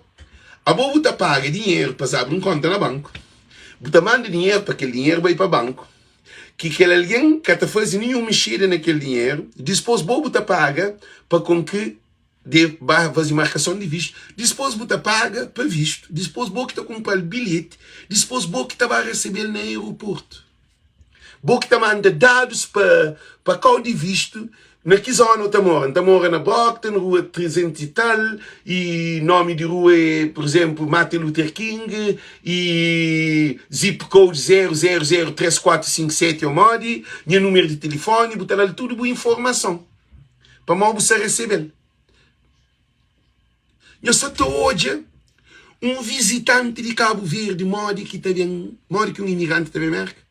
abo bu ta paga dinheru pa es abri un konta na banku, bu ta manda dinheru pa kel dinheru bai pa banku, ki kel algen ka ta faze ninhun mexida na kel dinheru, dispôs bo bu ta paga pa kon ki de ba faze markason di vistu, dispôs bu ta paga pa vistu, dispôs bo ki ta kunpra-l bilheti, dispôs bo ki ta ba resebe-l na aeroportu. Bo ki ta manda dadus pa pa kau di vistu na ki zona u ta mora. N ta mora na Brockton, rua 300 i tal, i nomi di rua é, pur izenplu, Martin Luther King, i zip code 0003457 ô modi, nha numeru di tilifoni, bu ta da-l tudu bu informason pamodi bu sta resebe-l. Nhos sa ta odja un vizitanti di Kabu Verdi modi ki ta ben, modi ki un imigranti ta ben Merka?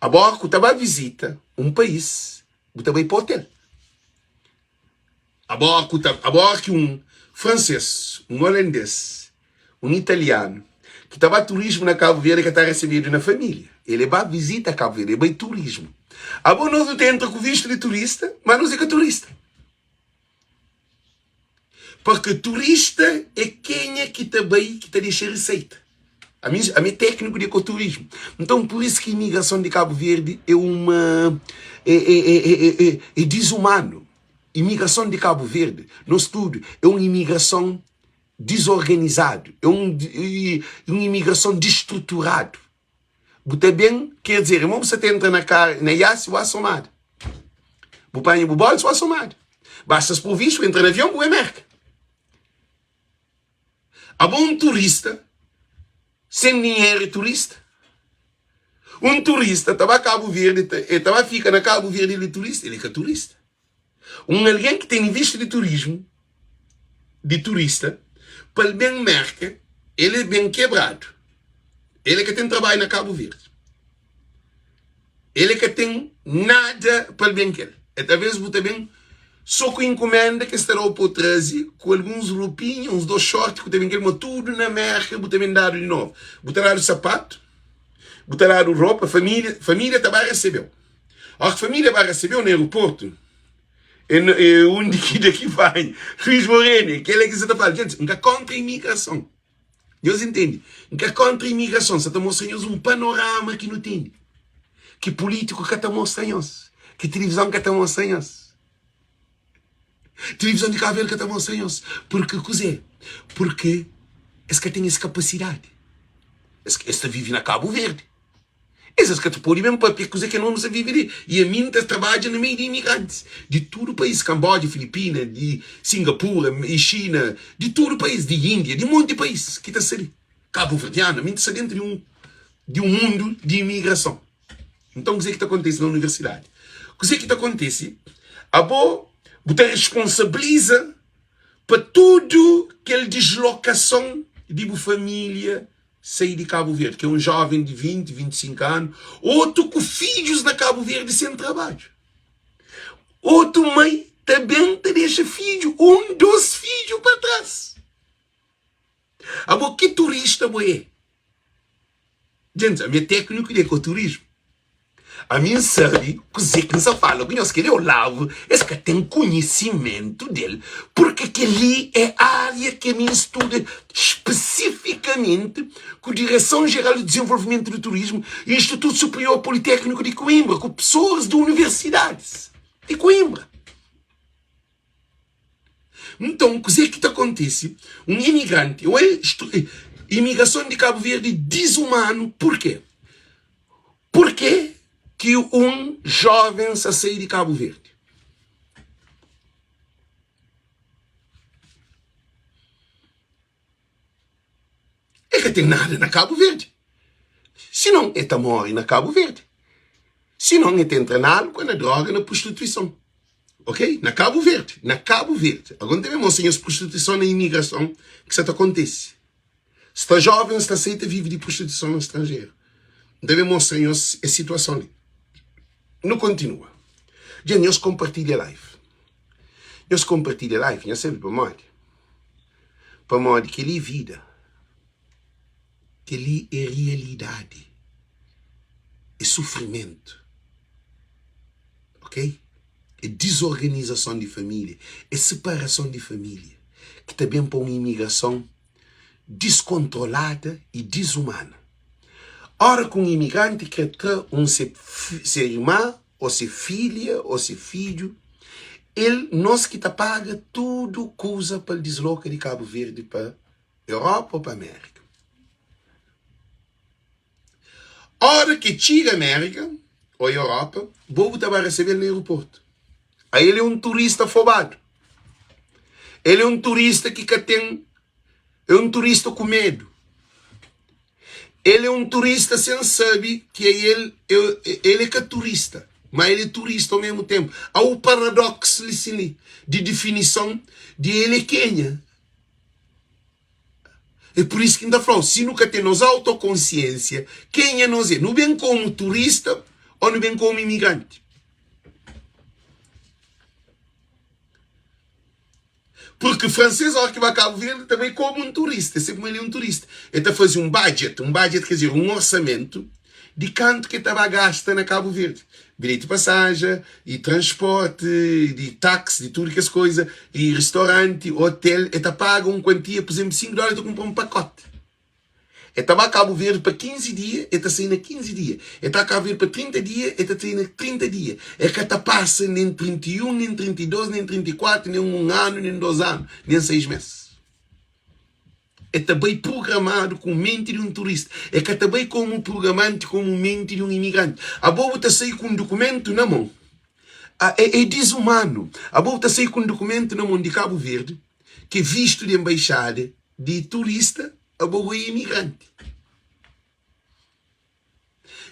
Abo ku ta ba vizita un país, bu ta bai pa otel. Abo ku ta, abo ki un fransês, un olandês, un italianu ki ta ba turismu na Kabu Verdi ka ta resebedu na família. El é ba vizita Kabu Verdi, el bai turismu. Abo nos nu ta entra ku vistu di turista, ma nos é ka turista. Porque turista é kenha ki ta bai ki ta dexa riseita. Ami, ami é tékniku di ekoturismu. Nton, pur isu ki imigrason di Kabu Verdi é uma é, é, é, é, é, é dizumanu. Imigrason di Kabu Verdi, nos tudu, é un imigrason dizorganizadu, é un, é un imigrason distruturadu. Bu ta ben, ker dizer, irmon, bu sa ta entra na kar, na iasi, bu asomadu. Bu panha bu bolsu, bu asomadu. Basta sprovistu, bu entra na avion, bu bai Merka. Abo un turista, sen dinheru é turista? Un turista ta ba Kabu Verdi, ta, el ta ba fika na Kabu Verdi, el é turista? El é ka turista. Un algen ki tene vistu di turismu, di turista, pa el ben Merka, el é ben kebradu. El é ka ten trabadju na Kabu Verdi. El é ka ten nada pa el ben kel. E talvez bu ta ben so ku inkumenda ki es ta da-u pa bu traze ku alguns rupinha, uns dos short ku ta ben kel, ma tudu na Merka bu ta ben dadu di novu. Bu ta dadu sapatu, bu ta dadu ropa, família, família ta ba resebe-u. Óras ki família ba resebe-u na aeroportu, é, é undi ki daqui vai. Luís Moreno, kel-la ki sa ta fala. Gente, N ka kontra imigrason. Nhos intende? N ka kontra imigrason, sa ta mostra nhos un panorama ki nu tene, ki pulítiku ka ta mostra nhos, ki tilivizon ka ta mostra nhos. Tilivizon di Kabu Verdi ka ta mostra nhos. Purki kuzê? Purki es ka ten es kapasidadi. Es, es ta vive na Kabu Verdi. Es es ka ta pode ben papia kuze ke no sa vive li. I ami N ta trabadja na meiu di imigrantis di tudu país, Kambodja, Filipina, di Singapura, i Xina, di tudu país, di Índia, di monti país ki ta sta li. Kabuverdianu, ami N ta sta dentru di un di un mundu di imigrason. Nton kuze ki ta kontise na universidadi? Kuze ki ta kontise? Abo bu ta responsabiliza pa tudu kel dislokason di bu familia sai di Kabu Verdi, ki é un jóven di 20, 25 anu, otu ku fidjus na Kabu Verdi sen trabadju. Otu mai ta ben ta dexa fidju, un, dos fidju pa tras. Abo ki turista bo é? Djents, ami é tékniku di ekoturismu. Ami N sabe kuzê ki N sa fala ku nhos. Kel-li Olavo, es ka ten konhisimentu del, purke kel-li é ária ki ami N studa spesifikamenti ku Direson Jeral di Dizenvolvimentu di Turismu i Institutu Superior Politékniku di Koinbra, ku pesoas di universidadis di Koinbra. Nton, kuzê ki ta kontise? Un imigranti, ô el, imigrason di Kabu Verdi é dizumanu, purkê? Purkê ki un jóven sa sai di Kabu Verdi? E ka ten nada na Kabu Verdi. Sinon e ta móre na Kabu Verdi. Sinon e ta entra na álkua, na droga, na prostituison. Ok? Na Kabu Verdi. Na Kabu Verdi. Agora N ta ben mostra nhos prostituison na imigrason ki sa ta kontise. Sta jovens ta seita vive di prostituison na stranjeru. N ta ben mostra nhos es situason li. Nu kontinua. Dja nhos konpartilha live. Nhos konpartilha live, nhos sabe pamodi? Pamodi kel-li é vida, kel-li é rialidadi, é sufrimentu, ok? É dizorganizason di família, é siparason di família ki ta ben pa un imigrason diskontrolada i dizumana. Óra ki un imigranti krê tra un se se irma ô se filha ô se fidju, el nos ki ta paga tudu kuza pa el disloka di Kabu Verdi pa Europa ô pa Amérika. Óra ki el txiga Amérika ô Europa, bo bu ta ba resebe-l na aeroportu. Ael é un turista fobadu. El é un turista ki ka ten, é un turista ku medu. El é un turista sen sabe ki el el é ka turista, má el é turista omésmu ténpu. Há o paradóksu li sin li di difinison di el é kenha. É pur isu ki N ta fla-u, si nu ka ten nos autokonsiénsia, kenha nos é? Nu ben komu turista ô nu ben komu imigranti? Purki fransês óras ki ba Kabu Verdi ta bai komu un turista, se kuma el é un turista. El ta faze un budget, un budget ker dizer un orsamentu di kantu ki el ta ba gasta na Kabu Verdi. Bilheti pasaja, i transporti, di taxi, di tudu kes koza, i ristoranti, otel, el ta paga un kuantia, pur izénplu, 5 dóla el ta kunpra un pakoti. E ta ba Kabu Verdi pa 15 dia, e ta sai na 15 dia. E ta Kabu Verdi pa 30 dia, e ta sai na 30 dia. E ka ta pasa nen 31, nen 32, nen 34, nen un anu, nen dos anu, nen 6 mes. E ta bai prugramadu ku menti di un turista. E ka ta bai komu prugramanti, komu menti di un imigranti. Abo bu ta sai ku un dukumentu na mon. É dizumanu. Abo bu ta sai ku un dukumentu na mon di Kabu Verdi, ki é vistu di enbaixada di turista, abo bo é imigranti.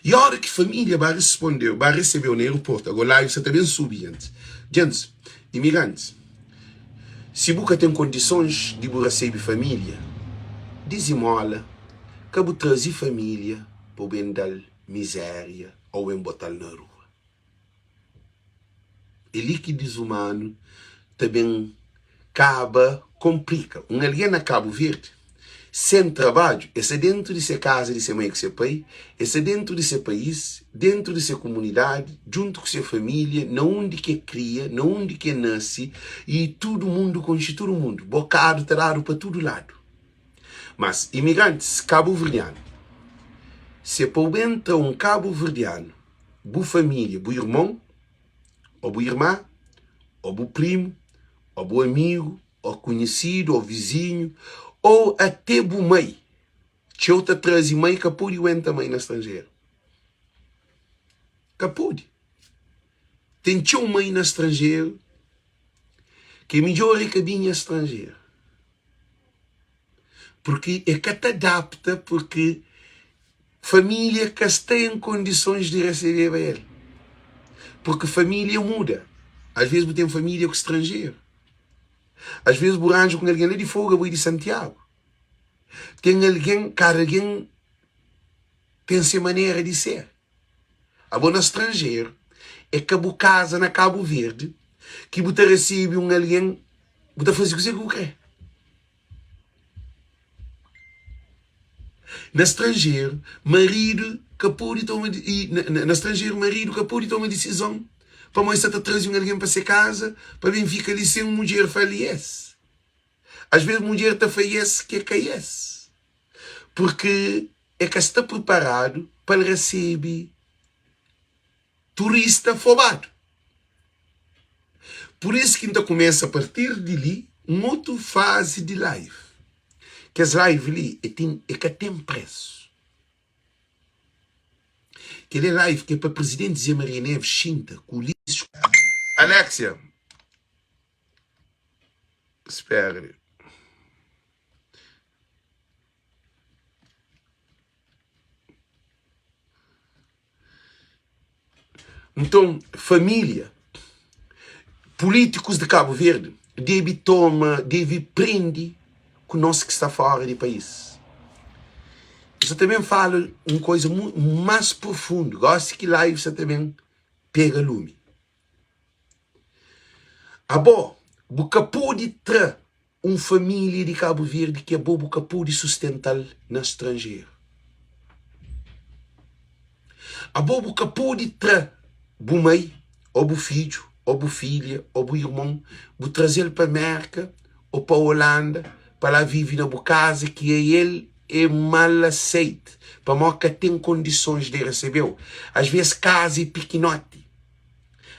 I ora ki família ba respondeu, ba recebeu na aeroportu, ago live sa ta ben subi djantis. Djantis, imigrantis, si bu ka ten kondisons di bu recebe família, dizimola, ka bu traze família pa bu ben dal miséria ou ben botal na rua. É li ki dizumanu ta ben kaba konplika. Un algen na Kabu Verdi, sen trabadju, el sta dentu di se kaza di se mai ku se pai, el sta dentu di se país, dentu di se kumunidadi, djuntu ku se família, na undi ki el kria, na undi ki el nase i tudu mundu konxe tudu mundu. Bokadu ta dadu pa tudu ladu. Mas imigrantis kabuverdianu, si é pa bu ben tra un kabuverdianu, bu família, bu irmon ô bu irma, ô bu primu, ô bu amigu, ô konhisidu, ô vizinhu, ô até bu mai. Txeu ta traze mai ka pode aguenta mai na stranjeru. Ka pode. Ten txeu mai na stranjeru ki é midjór é ka binha stranjeru. Purki e ka ta adapta purki família ka sta en kondisons di resebeba el. Purki família muda. Às vezes bu ten família ku stranjeru. Às vezes bu ranja ku un algen la di Fogo, abo é di Santiagu. Ten algen, kada algen ten se manera di ser. Abo na stranjeru, é ka bu kaza na Kabu Verdi ki bu ta resebe un algen, bu ta faze kuzê ki bu krê. Na stranjeru, maridu ka pode toma na stranjeru maridu ka pode toma disizon pamodi sta ta traze un algen pa se kaza pa ben fika li sen mudjer fla-l yes. Asves mudjer ta fla yes ki é ka yes purki e ka sta priparadu pa el resebe turista fobadu. Pur isu ki N ta kumesa partir di li. un otu fazi di live. Kes live li e ten e ka ten presu. Kel é live ki é pa Presidenti Zé Maria Neves xinta ku Ulisses Alexia, spera li. Nton, família, pulítikus di Kabu Verdi debe toma, debe prende ku nos ki sta fóra di país. N sa ta ben fala un koza más profundu, gósi ki live sa ta ben pega lumi. Abo, bu ka pode tra un família di Kabu Verdi ki abo bu ka pode sustenta-l na stranjeru. Abo bu ka pode tra bu mai, ô bu fidju, ô bu filha, ô bu irmon, bu traze-l pa Mérka ô pa Olanda pa la vive na bu kaza ki el é mal aseite pamodi ka ten kondisons di resebe-u. Asvês kaza é pikinoti.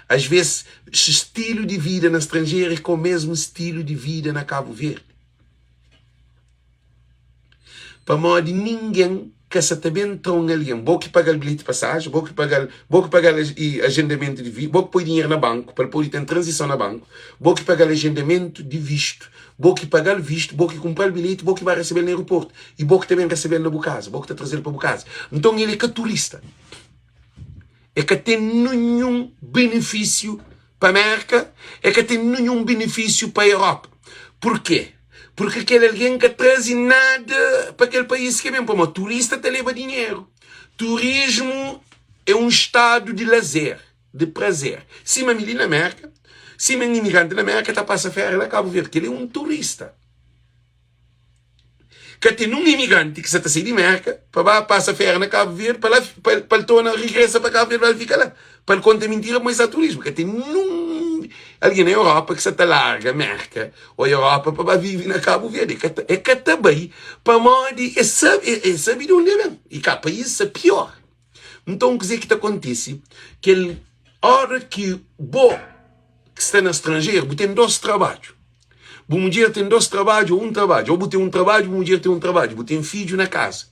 Às vês, stilu di vida na stranjeru é ka o mesmu stilu di vida na Kabu Verdi. Pamodi ningen ka sa ta ben tra un algen, bo ki paga-l bilheti di pasajen, bo ki paga-l, bo ki paga-l agendamentu di vi, bo ki poi dinheru na banku pa el pode ten tranzison na banku, bo ki paga-l agendamentu di vistu, bo ki paga-l vistu, bo ki kunpra-l bilheti, bo ki ba resebe-l na aeroportu i bo ki ta ben resebe-l na bu kaza, bo ki ta traze-l pa bu kaza. Nton el é ka turista. E ka ten ninhun benefísiu pa Mérka, e ka ten ninhun benefísiu pa Europa. Purkê? Purke kel algen ka traze nada pa kel país ki e ben. Pamodi turista ta leba dinheru. Turismu é un stadu di lazer, di prazer. Sima mi li na Mérka, sima un imigranti na Mérka ta pasa féria la Kabu Verdi, kel-li é un turista. Ka ten nun imigranti ki sa ta sai di Merka pa ba pasa féria na Kabu Verdi pa la pa el torna rigresa pa Kabu Verdi pa el fika la pa el konta mintira ma el sta turismu. Ka ten nun algen na Europa ki sa ta larga Merka ô Europa pa ba vive na Kabu Verdi. E ka ta bai pamodi e sabe e sabe di undi e ben i ka país sta pior. Nton kuzê ki ta kontise? Kel óra ki bo ki sta na stranjeru bu ten dos trabadju. Bu mudjer ten dos trabadju ô un trabadju, ô bu ten un trabadju, bu mudjer ten un trabadju, bu ten fidju na kaza,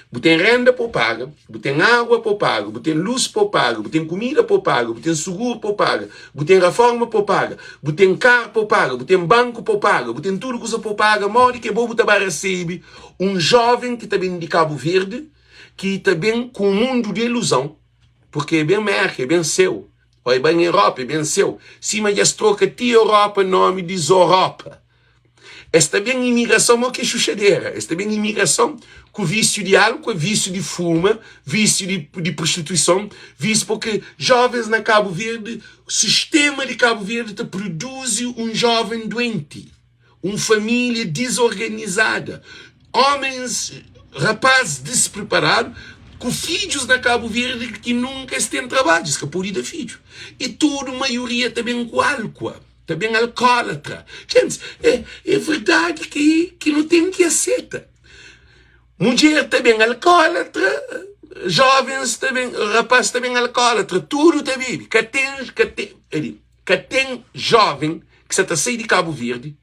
bu ten renda pa bu paga, bu ten agua pa bu paga, bu ten lus pa bu paga, bu ten kumida pa bu paga, bu ten suguru pa bu paga, bu ten raforma pa bu paga, bu ten karu pa bu paga, bu ten banku pa bu paga, bu ten tudu kuza pa bu paga, modi ki bo bu ta ba resebe un joven ki ta ben di Kabu Verdi ki ta ben ku un mundu di iluzon, purke e ben Merka, e ben seu. Ó, e bai na Europa, e ben seu. Sima dja es troka ti Europa nomi di Zoropa. Es ta ben imigrason mo ki xuxadera. Es ta ben imigrason ku vísiu di álkua, vísiu di fuma, vísiu di, di prostituison, vísiu porque jovens na Kabu Verdi, sistema di Kabu Verdi ta produzi un joven duenti. Un família dizorganizada, homens, rapazes despreparadu, ku fidjus na Kabu Verdi ki nunka es ten trabadju, es ka pode da fidju. I tudu maioria ta ben ku álkua, ta ben alkólatra. Gentis, é, é verdadi ki, ki nu ten ki aseta. Mudjer ta ben alkólatra, jovens ta ben, rapaz ta ben alkólatra, tudu ta bebe. Ka ten, ka ten, ali. Ka ten joven ki sa ta sai di Kabu Verdi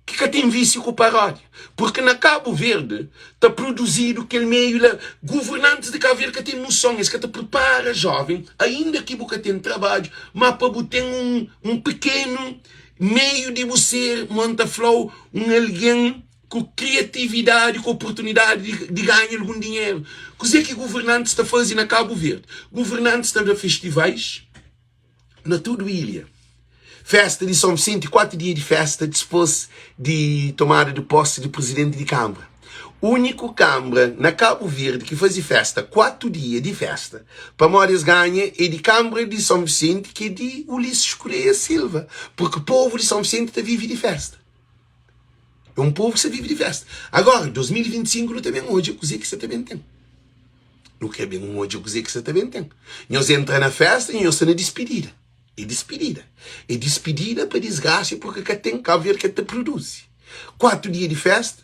ki ka ten visiu ku paródia. Purki na Kabu Verdi ta produzidu kel meiu la. Guvernantis di Kabu Verdi ka ten nuson, es ka ta pripara joven, ainda ki bu ka ten trabadju, ma pa bu ten un, un pikenu meiu di bu ser, mo N ta fla-u, un algen ku kriatividadi, ku oportunidadi di, di ganha algun dinheru. Kuzê ki guvernantis ta faze na Kabu Verdi? Guvernantis ta da festivais. na tudu ilha. Festa di São Vicente, 4 dia di festa dispôs di tomada di posse di presidenti di Kambra. Úniku Kambra na Kabu Verdi ki faze festa 4 dia di festa pamodi es ganha é di Kambra di São Vicente ki é di Ulisses Correia Silva, porque povu di São Vicente ta vive di festa. É un povu ki sa vive di festa. Agora, 2025 nu ta ben odja kuzê ki sa ta ben ten. Nu ka ben odja kuzê ki sa ta ben ten. Nhos entra na festa e nhos sta na dispidida. É dispidida. É dispidida pa disgrasa porque ka ten Kabu Verdi ka ta produzi. 4 dia di festa,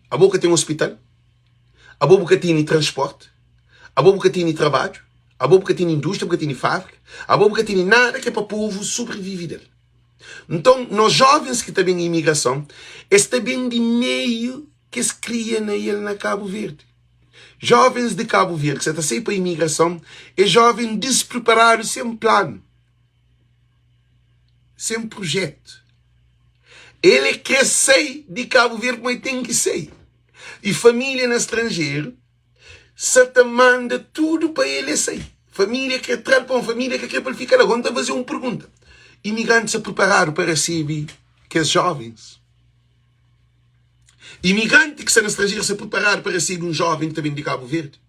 abo ka ten hospital, abo bu ka tene transporte, abo bu ka tene trabadju, abo bu ka tene indústria, bu ka tene fábrika, abo bu ka tene nada ki é pa povu sobrevive del. Nton, nos jovens ki ta ben imigrason, es ta ben di meiu ki es kria na el na Kabu Verdi. Jovens di Kabu Verdi ki sa ta sai pa imigrason é joven dispreparadu, sen planu, sen prujetu. El é kre sai di Kabu Verdi ma el ten ki sai. I família na stranjeru sa ta manda tudu pa el e sai. Família kre tra-l pa un família ka kre pa el fika la. Agora N ta faze un pergunta, imigranti sa priparadu pa resebe kes jovens? Imigranti ki sta na stranjeru sta priparadu pa resebe un joven ki ta ben di Kabu Verdi?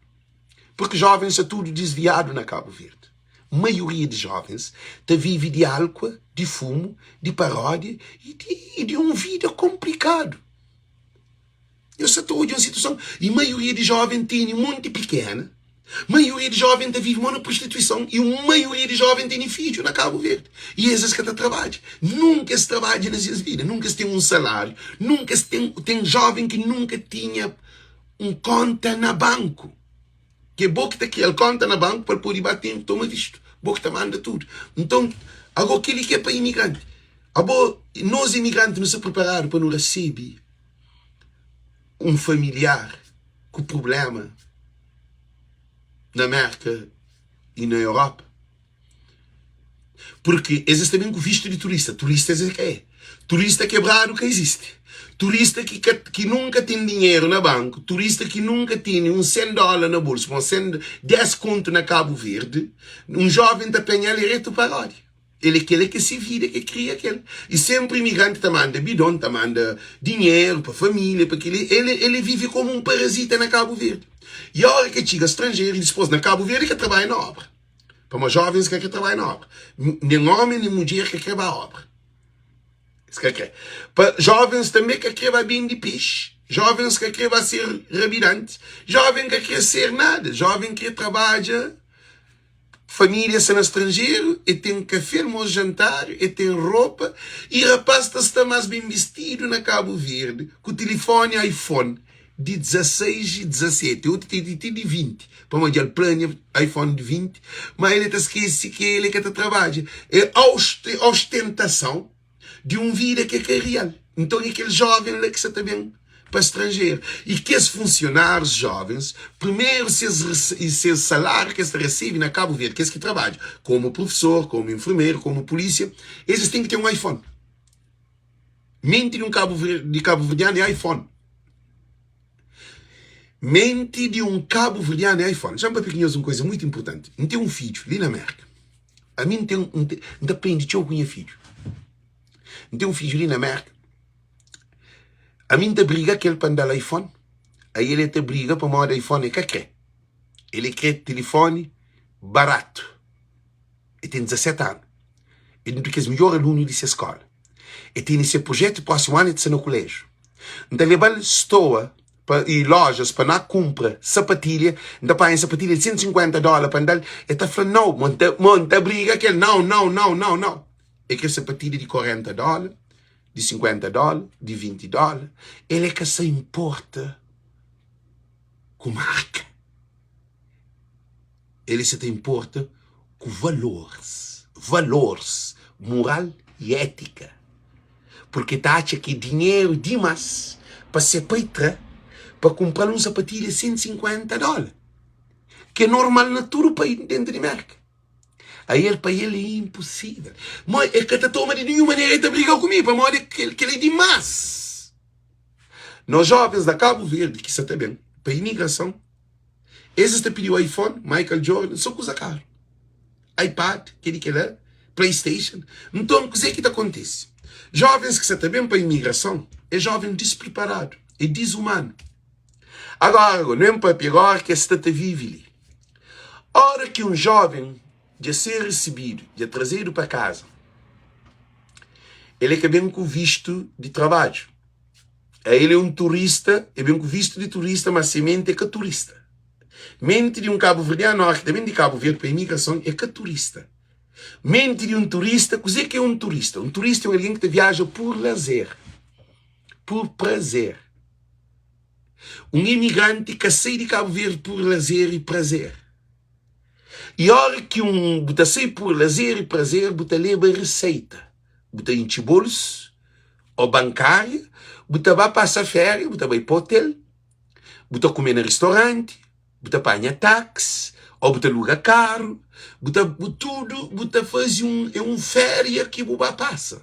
Purki jovens sta tudu disviadu na Kabu Verdi. Maioria di jovens ta vive di álkua, di fumu, di paródia i di, di un vida konplikadu. Nhos sta ta odja un situason i maioria di joven tene monti pikena, maioria di joven ta vive mo na prostituison i un maioria di joven tene fidju na Kabu Verdi i es es ka ta trabadja. Nunka es trabadja na ses vida, nunka es ten un salariu, nunka es ten, ten joven ki nunka tinha un konta na banku. Ke bo ki ta kria-l konta na banku pa el pode ba ten toma vistu. Bo ki ta manda tudu. Nton, ago kel-li ki é pa imigranti. Abo, nos imigranti nu sta priparadu pa nu resebe un familiar ku prubléma na Mérka i na Europa? Purki es es ta ben ku vistu di turista. Turista es ka é. Turista kebradu ka izisti. Turista ki ka ki nunka ten dinheru na banku, turista ki nunka tene un 100 dóla na bolsu, un 100, 10 kontu na Kabu Verdi, un jóven ta panha-l e retu pa ródia. El é kel-la ki é se vida, ki kria kel. I sénpri imigranti ta manda bidon, ta manda dinheru pa família, pa kel-li. El el vive komu un parazita na Kabu Verdi. I óra ki el txiga stranjeru i dispôs na Kabu Verdi, el ka trabadja na óbra. Pamodi jovens ka kre trabadja na obra. Nen omi nen mudjer ka kre ba obra. Es ka kre. Pa jovens tanbe ka kre ba bende pexi. Jovens ka kre ba ser rabidanti. Joven ka kre ser nada. Joven kre trabadja. Família sta na stranjeru, e ten kafé, almosu, jantar, e ten ropa. I rapaz ta sta mas ben bistidu na Kabu Verdi ku tilifoni iPhone di 16 i 17, otu tene ti ti di 20, pamodi dja el plania iPhone di 20, ma el ta skese ki el ka ta trabadja. É ostentason di un vida ki é ka real. Nton é kel joven la ki sa ta ben pa stranjeru. I kes funsionárius jovens, primeru ses ses saláriu ki es ta resebe na Kabu Verdi, kes ki trabadja komu prufesor, komu enfermeru, komu pulísia, es ten ki ten un iPhone. Menti di un kabu di kabuverdianu é iPhone. Menti di un kabuverdianu é iPhone. Xa-m papia ku nhos un kuza mutu inpurtanti. N ten un fidju li na Mérka. Ami N ten, N ta prende txeu ku nha fidju. N ten un fidju li na Mérka. Ami N ta briga ku el pa N da-l iPhone. Aí el ta briga pamodi iPhone el ka kre. El kre tilifoni baratu. El ten 17 anu. É un di kes midjór alunu di se skóla. El tene se prujétu prósimu anu el ta sta na kuléjiu. N ta leba-l stoa pa i lójas pa na kunpra sapatilha. N ta panha sapatilha di 150 dóla pa N da-l. El ta fla, Nau! Ma N ta, ma N ta briga ku el, Nau, nau, nau, nau, nau! El kre sapatilha di 40 dóla, di 50 dóla, di 20 dóla. El é ka sa inporta ku marka. El sa ta inporta ku valores, valores mural i étika. Purki ta atxa ki dinheru dimas pa se pai tra pa kunpra-l un sapatilha 150 dóla, ki é normal na tudu pai dentu di Merka. Ael pa el é inposível. Ma el ka ta toma di ninhun manera, el ta briga ku mi pamodi kel-li é dimas. Nos jovens na Kabu Verdi ki sa ta ben pa imigrason, Es es ta pidiu iPhone, Michael Jordan, so kuza karu. iPad, keli kela, PlayStation. Nton, kuze ki ta kontise? Jovens ki sa ta ben pa imigrason é joven dispreparadu, é dizumanu. Agora, nu ben papia agora ki es sta ta vive li. Ora ki un joven dja ser risibidu, dja trazedu pa kaza, el é ka ben ku vistu di trabadju. El é un turista, el ben ku vistu di turista, ma se menti é ka turista. Menti di un kabuverdianu óras ki ta ben di Kabu Verdi pa imigrason é ka turista. Menti di un turista, kuzê ki é un turista? Un turista é un algen ki ta viaja pur lazer, pur prazer. Un imigranti ka sai di Kabu Verdi pur lazer i prazer. I óras ki un bu ta sai pur lazer i prazer, bu ta leba riseita. Bu ta intxi bolsu ô bankária, bu ta ba pasa féria, bu ta bai pa otel, bu ta kume na ristoranti, bu ta panha táxi ô bu ta luga karu, bu ta bu tudu bu ta faze un é un féria ki bu ba pasa.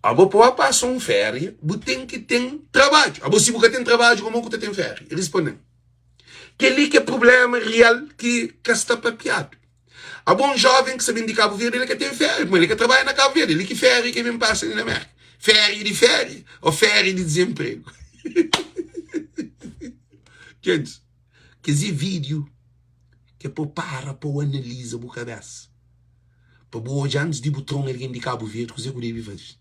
Abo pa ba pasa un féria bu ten ki ten trabadju. Abo si bu ka ten trabadju komo ku ta ten féria? Responde-m. Kel-li ki é prubléma real ki ka sta papiadu. Abo un jóven ki sta ben di Kabu Verdi el ka ten féria pamodi el ka trabadja na Kabu Verdi. Li ki féria ki el ben pasa li na Mérka? Féria di féria ô féria di dizenpregu? Gentis, kes é vídiu ki é pa bu para pa bu analiza bu kabésa, pa bu odja antis di bu tra un algen di Kabu Verdi kuzê ki bu debe faze,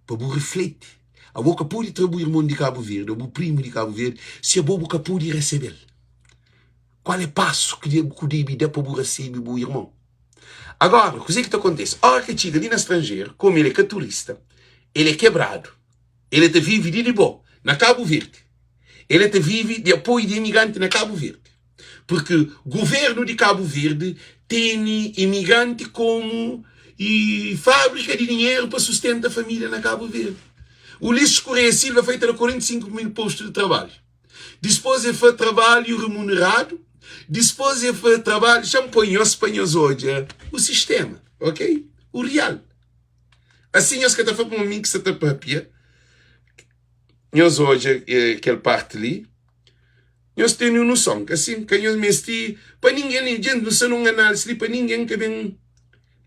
pa bu rifleti. Abo ka pode tra bu irmon di Kabu Verdi ô bu primu di Kabu Verdi si abo bu ka pode resebe-l. Kual é pasu ki bu debe da pa bu resebe bu irmon? Agora, kuzê ki ta kontise? Óra ki el txiga li na stranjeru, kómu el é ka turista, el é kebradu, el ta vive di di bo na Kabu Verdi, el ta vive di apoiu di imigranti na Kabu Verdi, purki guvernu di Kabu Verdi tene imigranti kómu fábrika di dinheru pa sustenta família na Kabu Verdi. Ulisses Correia Silva foi ta da 45 mil postu di trabalhu. Dispôs e fla trabalhu remuneradu, dispôs e fla trabalhu, xa-m poi nhos pa nhos odja o sistema, ok? O real. Asi nhos ka ta fla pamodi mi ki sa ta papia, nhos odja kel parti li, nhos tene un noson, ka sin? Ka nhos meste pa ningen li, djent, nu sta nun análisi li pa ningen ka ben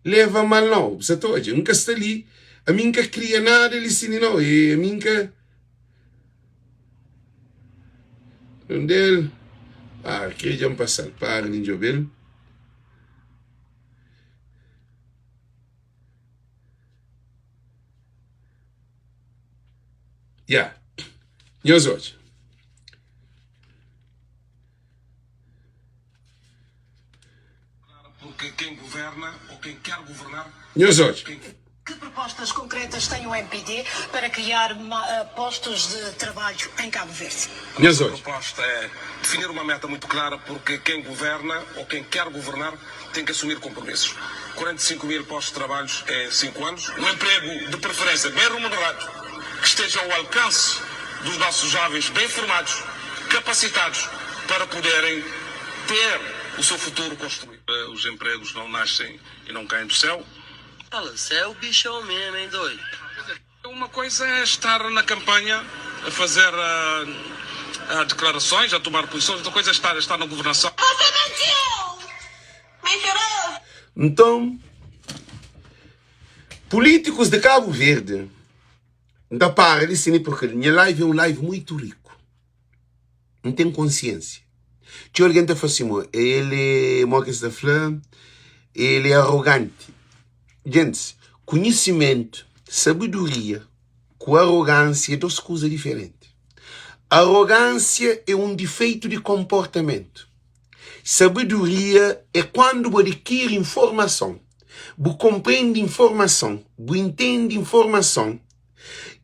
leva mal nau, bu sa ta odja, N ka sta li, ami N ka kria nada li si li nau, e ami N ka. Un del Para, kre dja N pasa-l Para di N djobe-l Ya, nhos odja. Porque quem governa ou quem quer governar Nhos odja. Que propostas concretas tem o MPD para criar postos de trabalho em Cabo Verde? A Nhos nossa odja. proposta é definir uma meta muito clara porque quem governa ou quem quer governar tem que assumir compromissos. 45 mil postos de trabalho em 5 anos, um emprego de preferência bem remunerado, que esteja ao alcance dos nossos jovens bem formados, capacitados para poderem ter o seu futuro construído. Os empregos não nascem e não caem do céu. Fala, cê é o bichão mesmo, hein, doido? Uma coisa é estar na campanha a fazer declarações, a tomar posições, outra coisa é estar, estar na governação. Você mentiu! Mentiroso! Nton, pulítikus di Kabu Verdi, N ta para li si purkê nha live é un live muitu riku. N ten konsiénsia. Txeu algen ta fla si, mo el é, mo ki es ta fla, el é aroganti. Gentis, konhisimentu, sabedoria ku arogánsia é dos kuza diferenti. Arogánsia é un difeitu di konportamentu. Sabedoria é kuandu bu adikiri informason, bu konprende informason, bu intende informason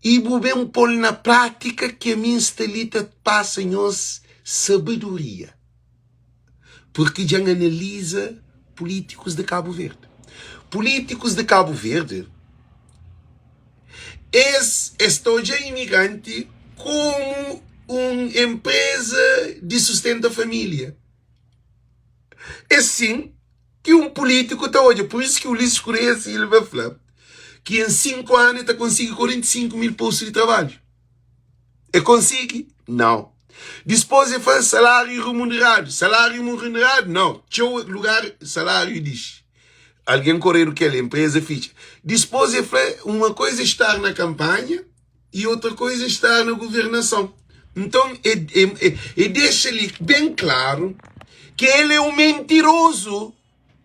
i bu ben pô-l na prátika ki ami N sta li ta pasa nhos sabedoria purki dja N analiza pulítikus di Kabu Verdi. Pulítikus di Kabu Verdi es es ta odja imigranti komu un enpreza di sustenta família. É sin ki un pulítiku ta odja. Pur isu ki Ulisses Correia Silva fla ki en 5 anu el ta konsigi 45 mil postu di trabadju. El konsigi? Nau. Dispôs el fla saláriu remuneradu. Saláriu remuneradu? Nau. Txeu lugar saláriu dixi. Algen koredu kel, enpreza fitxa. Dispôs el fla uma koisa é estar na kampanha e outra koisa é estar na governason. Nton, el dexa li ben klaru ki el é un mentirozu.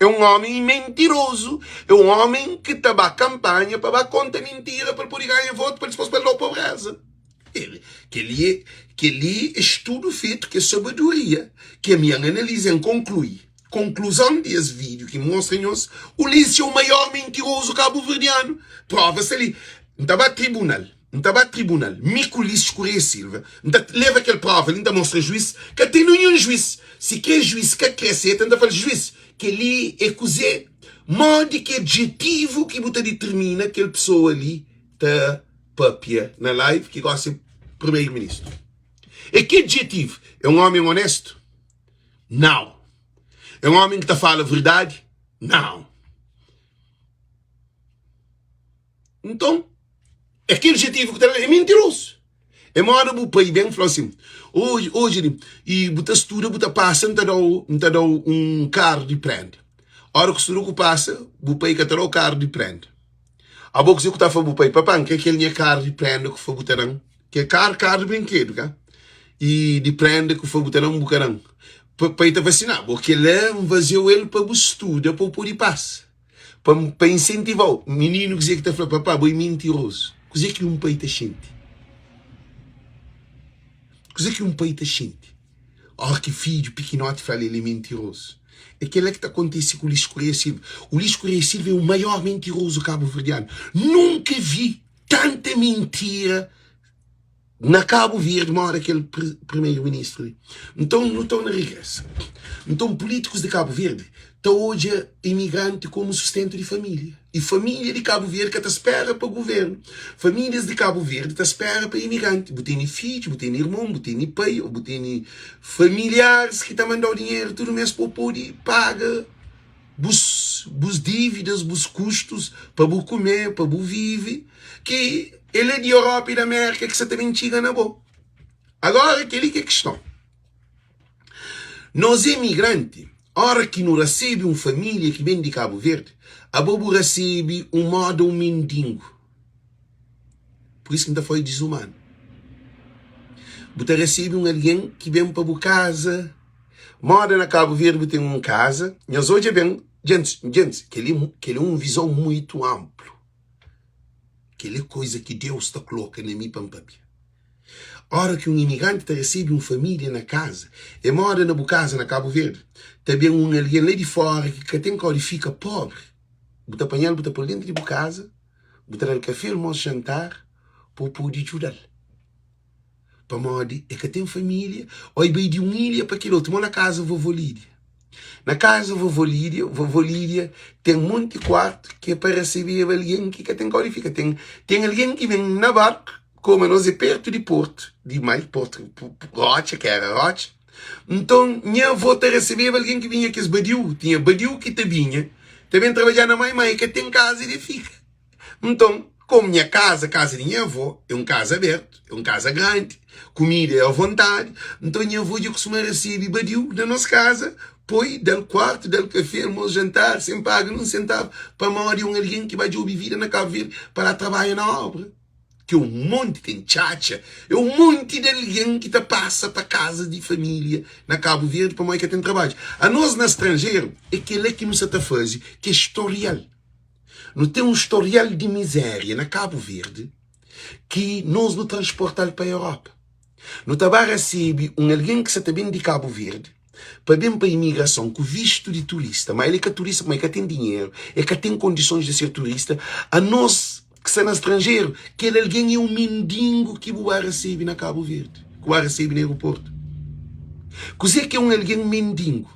É un ómi mentirozu. É un ómi ki ta ba kanpanha pa ba konta mintira pa el pode ganha votu pa dipôs pa el da-u pobréza. Kel-li é, kel-li é studu fetu, ki é sabedoria, ki ami N analiza, N konklui. Konkluzon di es vídiu ki N mostra nhos, Ulisses é o maior mentirozu kabuverdianu. Prova sta li. N ta ba tribunal, N ta ba tribunal, mi ku Ulisses Correia Silva, N ta leva kel prova li, N ta mostra juiz, ka ten ninhun juiz. Si kel juiz ka kre seta, N ta fla-l, juiz, kel-li é kuzê? Modi ki adjetivu ki bu ta ditirmina kel pesoa li ta papia na live ki gosi é primeiro ministru? É ki adjetivu? É un omi onestu? Nau. É un omi ki ta fala verdadi? Nau. Nton, é kel adjetivu ki ta da é mintirosu. É moda bu pai ben fla assim, hoje, hoje li, e bu ta studa, bu ta pasa, N ta dau, N ta dau un karu di prenda. Ora ku studa ku pasa, bu pai ka ta dau karu di prenda. Abo kuzê ku ta fla bu pai? Papá, N kre kel nha karu di prenda ku fla bu ta dan. Ke karu, karu di brinkedu, ka? E di prenda ku fla bu ta dan, bu ka dan. Pai ta fla assim, nah, bo kela N fazeu el pa bu studa, pa bu pudi pasa. Pa, pa insentiva-u. Mininu kuzê ki ta fla, Papá, bo é mintirozu. Kuzê ki un pai ta xinti? Kuzê ki un pai ta xinti óras ki fidju pikinoti fla-l el é mintirozu? É kel-la ki ta kontise ku Luís Correia Silva. O Luís Correia Silva é o maior mintirozu kabuverdianu. Nunka vi tanta mintira Na Kabu Verdi mora kel primeru ministru li. Nton nu torna regresa. Nton pulitikus di Kabu Verdi ta odja imigranti komu sustentu di familia. I familia di Kabu Verdi ka ta spera pa guvernu. Familias di Kabu Verdi ta spera pa imigranti. Bu tene fidju, bu tene irmon, bu tene pai o bu tene familiaris ki ta mandau dinheru tudu mes pa bu pode paga bus bus dívidas, bus kustus pa bu kume, pa bu vive, ki el é di Europa i di Amérika ki sa ta ben txiga na bo. Agora kel-li ki é kiston. Nos imigranti, ora ki nu rasebe un família ki ben di Kabu Verdi, abo bu rasebe un moda un mendingu. Pur isu ki N ta fla-u é dizumanu. Bu ta resebe un algen ki ben pa bu kaza. Moda na Kabu Verdi bu ten un kaza. Nhos odja ben, djentis, djentis, kel-li, kel-li é un vizon muitu anplu. Kel-li é koza ki Deus ta koloka na mi pa N papia. Ora ki un imigranti ta resebe un família na kaza, é moda na bu kaza na Kabu Verdi, ta ben un algen la di fora ki ka ten kau di fika, pobri, bu ta panha-l bu ta pô-l dentu di bu kaza. Bu ta da-l kafé, almosu, jantar pa bu pode djuda-l. Pamodi e ka ten família ô e bai di un ilha pa kel otu. Mo na kaza vovó Lídia. Na kaza vovó Lídia, vovó Lídia ten monti kuartu ki é pa resebeba algen ki ka ten kau di fika. Ten, ten algen ki ben na barku, koma nos é pertu di portu di mai, portu Rotxa, ki era Rotxa. Nton, nha avó ta resebeba algen ki binha kes badiu. Tinha badiu ki ta binha, ta ben trabadja na mai, ma e ka ten kaza di fika. Nton, komu nha kaza, kaza di nha avó, é un kaza abertu, é un kaza grandi, kumida é avontadi, nton nha avó dja kustuma resebe badiu na nos kaza, poi, da-l kuartu, da-l kafé, almosu, jantar, sen paga nun sentavu, pamodi é un algen ki ba djobe vida na Kabu Verdi pa la trabadja na obra. Ki é un monti, ten txatxa, é un monti di algen ki ta pasa pa kaza di família na Kabu Verdi pamodi ka ten trabadju. Anos na stranjeru é kel-la ki nu sa ta faze, ki é storial. Nu ten un storial di mizéria na Kabu Verdi ki nos nu transporta-l pa Europa. Nu ta ba rasebe un algen ki sa ta ben di Kabu Verdi pa ben pa imigrason ku vistu di turista, ma el é ka turista pamodi el ka ten dinheru, el ka ten kondisons di ser turista. Anos ki sta na stranjeru, kel algen é un mendingu ki bu ba rasebe na Kabu Verdi, ki bu ba rasebe na aeroportu. Kuzê ki é un algen mendingu?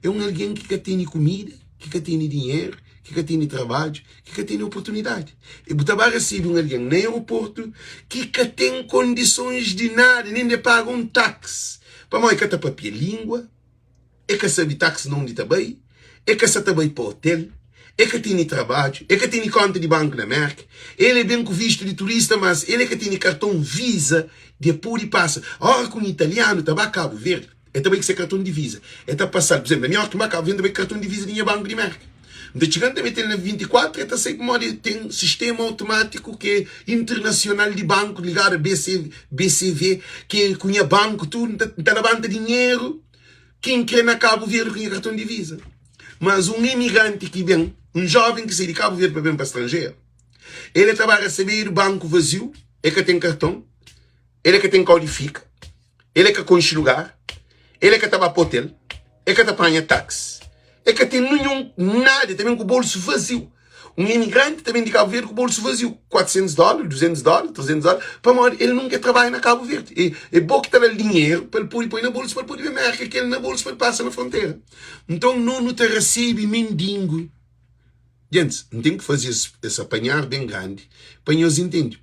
É un algen ki ka tene kumida, ki ka tene dinheru, ki ka tene trabadju, ki ka tene oportunidadi. E bu ta ba resebe un algen na aeroportu ki ka ten kondisons di nada, nen di paga un taksi, pamodi e ka ta papia lingua, e ka sabe taksi na undi ta bai, e ka sa ta bai pa otel, e ka tene trabadju, e ka tene konta di banku na Merka, el e ben ku vistu di turista, mas el e ka tene karton visa di e pode pasa. Ora ku un italianu ta ba Kabu Verdi, El ta bai ku se karton di visa. El ta pasal, pur izénplu, na mi óki N ba Kabu Verdi, N ta bai ku karton di visa di nha banku di Mérka. N ta txiga, N ta mete-l na 24, el ta sai pamodi ten sistéma automátiku ki é internasional di banku ligadu a BC, BCV, ki é ku nha banku tudu. N ta, N ta labanta dinheru ki N kre na Kabu Verdi ku nha karton di visa. Mas un imigranti ki ben, un jóven ki sai di Kabu Verdi pa ben pa stranjeru, el ta ba resebedu banku vaziu, el ka ten karton, el ka ten kau di fika. El é ka konxe lugar, el é ka ta ba pa otel, el ka ta panha taxi, el ka ten ninhun nada, el ta ben ku bolsu vaziu. Un imigranti ta ben di Kabu Verdi ku bolsu vaziu, 400 dólar, 200 dólar, 300 dólar, pamodi el nunka trabadja na Kabu Verdi. É, é bo ki ta da-l dinheru pa el pode poi na bolsu, pa el pode ben Merka, kel na bolsu pa el pasa na frontera. Nton, no nu ta resebe mendingu. Gentis, N ten ki faze es apanhar ben grandi pa nhos intende.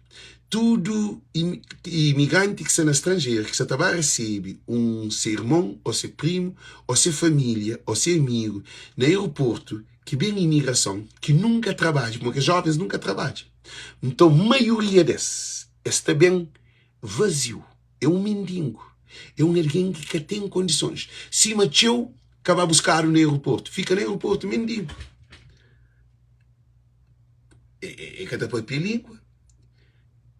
Tudu imigranti ki sta na stranjeru ki sa ta ba resebe un se irmon ô se primu ô se família ô se amigu na aeroportu ki ben imigrason ki nunka trabadja, pamodi kes jovens nunka trabadja. Nton maioria des es ta ben vaziu. É un mindingu, é un algen ki ka ten kondisons. Sima txeu ka ba buskadu na aeroportu, fika na aeroportu mindingu. E ka ta papia lingua,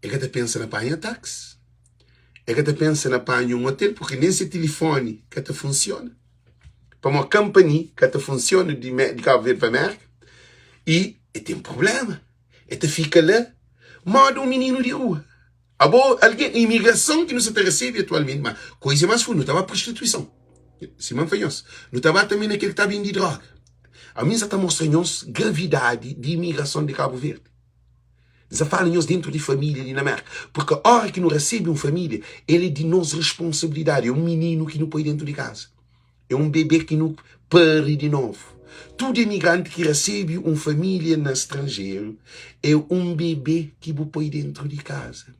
e ka ta pensa na panha taksi, e ka ta pensa na panha un otel, purki nen se tilifoni ka ta funsiona. Pamodi kanpani ka ta funsiona di Kabu Verdi pa Merka i e ten prublema. E ta fika la moda un mininu di rua. Abo algen, imigrason ki nu sa ta resebe atualmenti, ma koiza é más fundu, nu ta ba prostituison, sima N fla nhos, nu ta ba tanbe na kel ki ta bende droga. Ami N sa ta mostra nhos gravidadi di imigrason di Kabu Verdi. N sa fala nhos dentru di família li na Merka, purka ora ki nu resebe un família, el é di nos responsabilidadi, é un mininu ki nu poi dentru di kaza. É un bebê ki nu pari di novu. Tudu imigranti ki rasebe un família na stranjeru é un bebê ki bu poi dentru di kaza.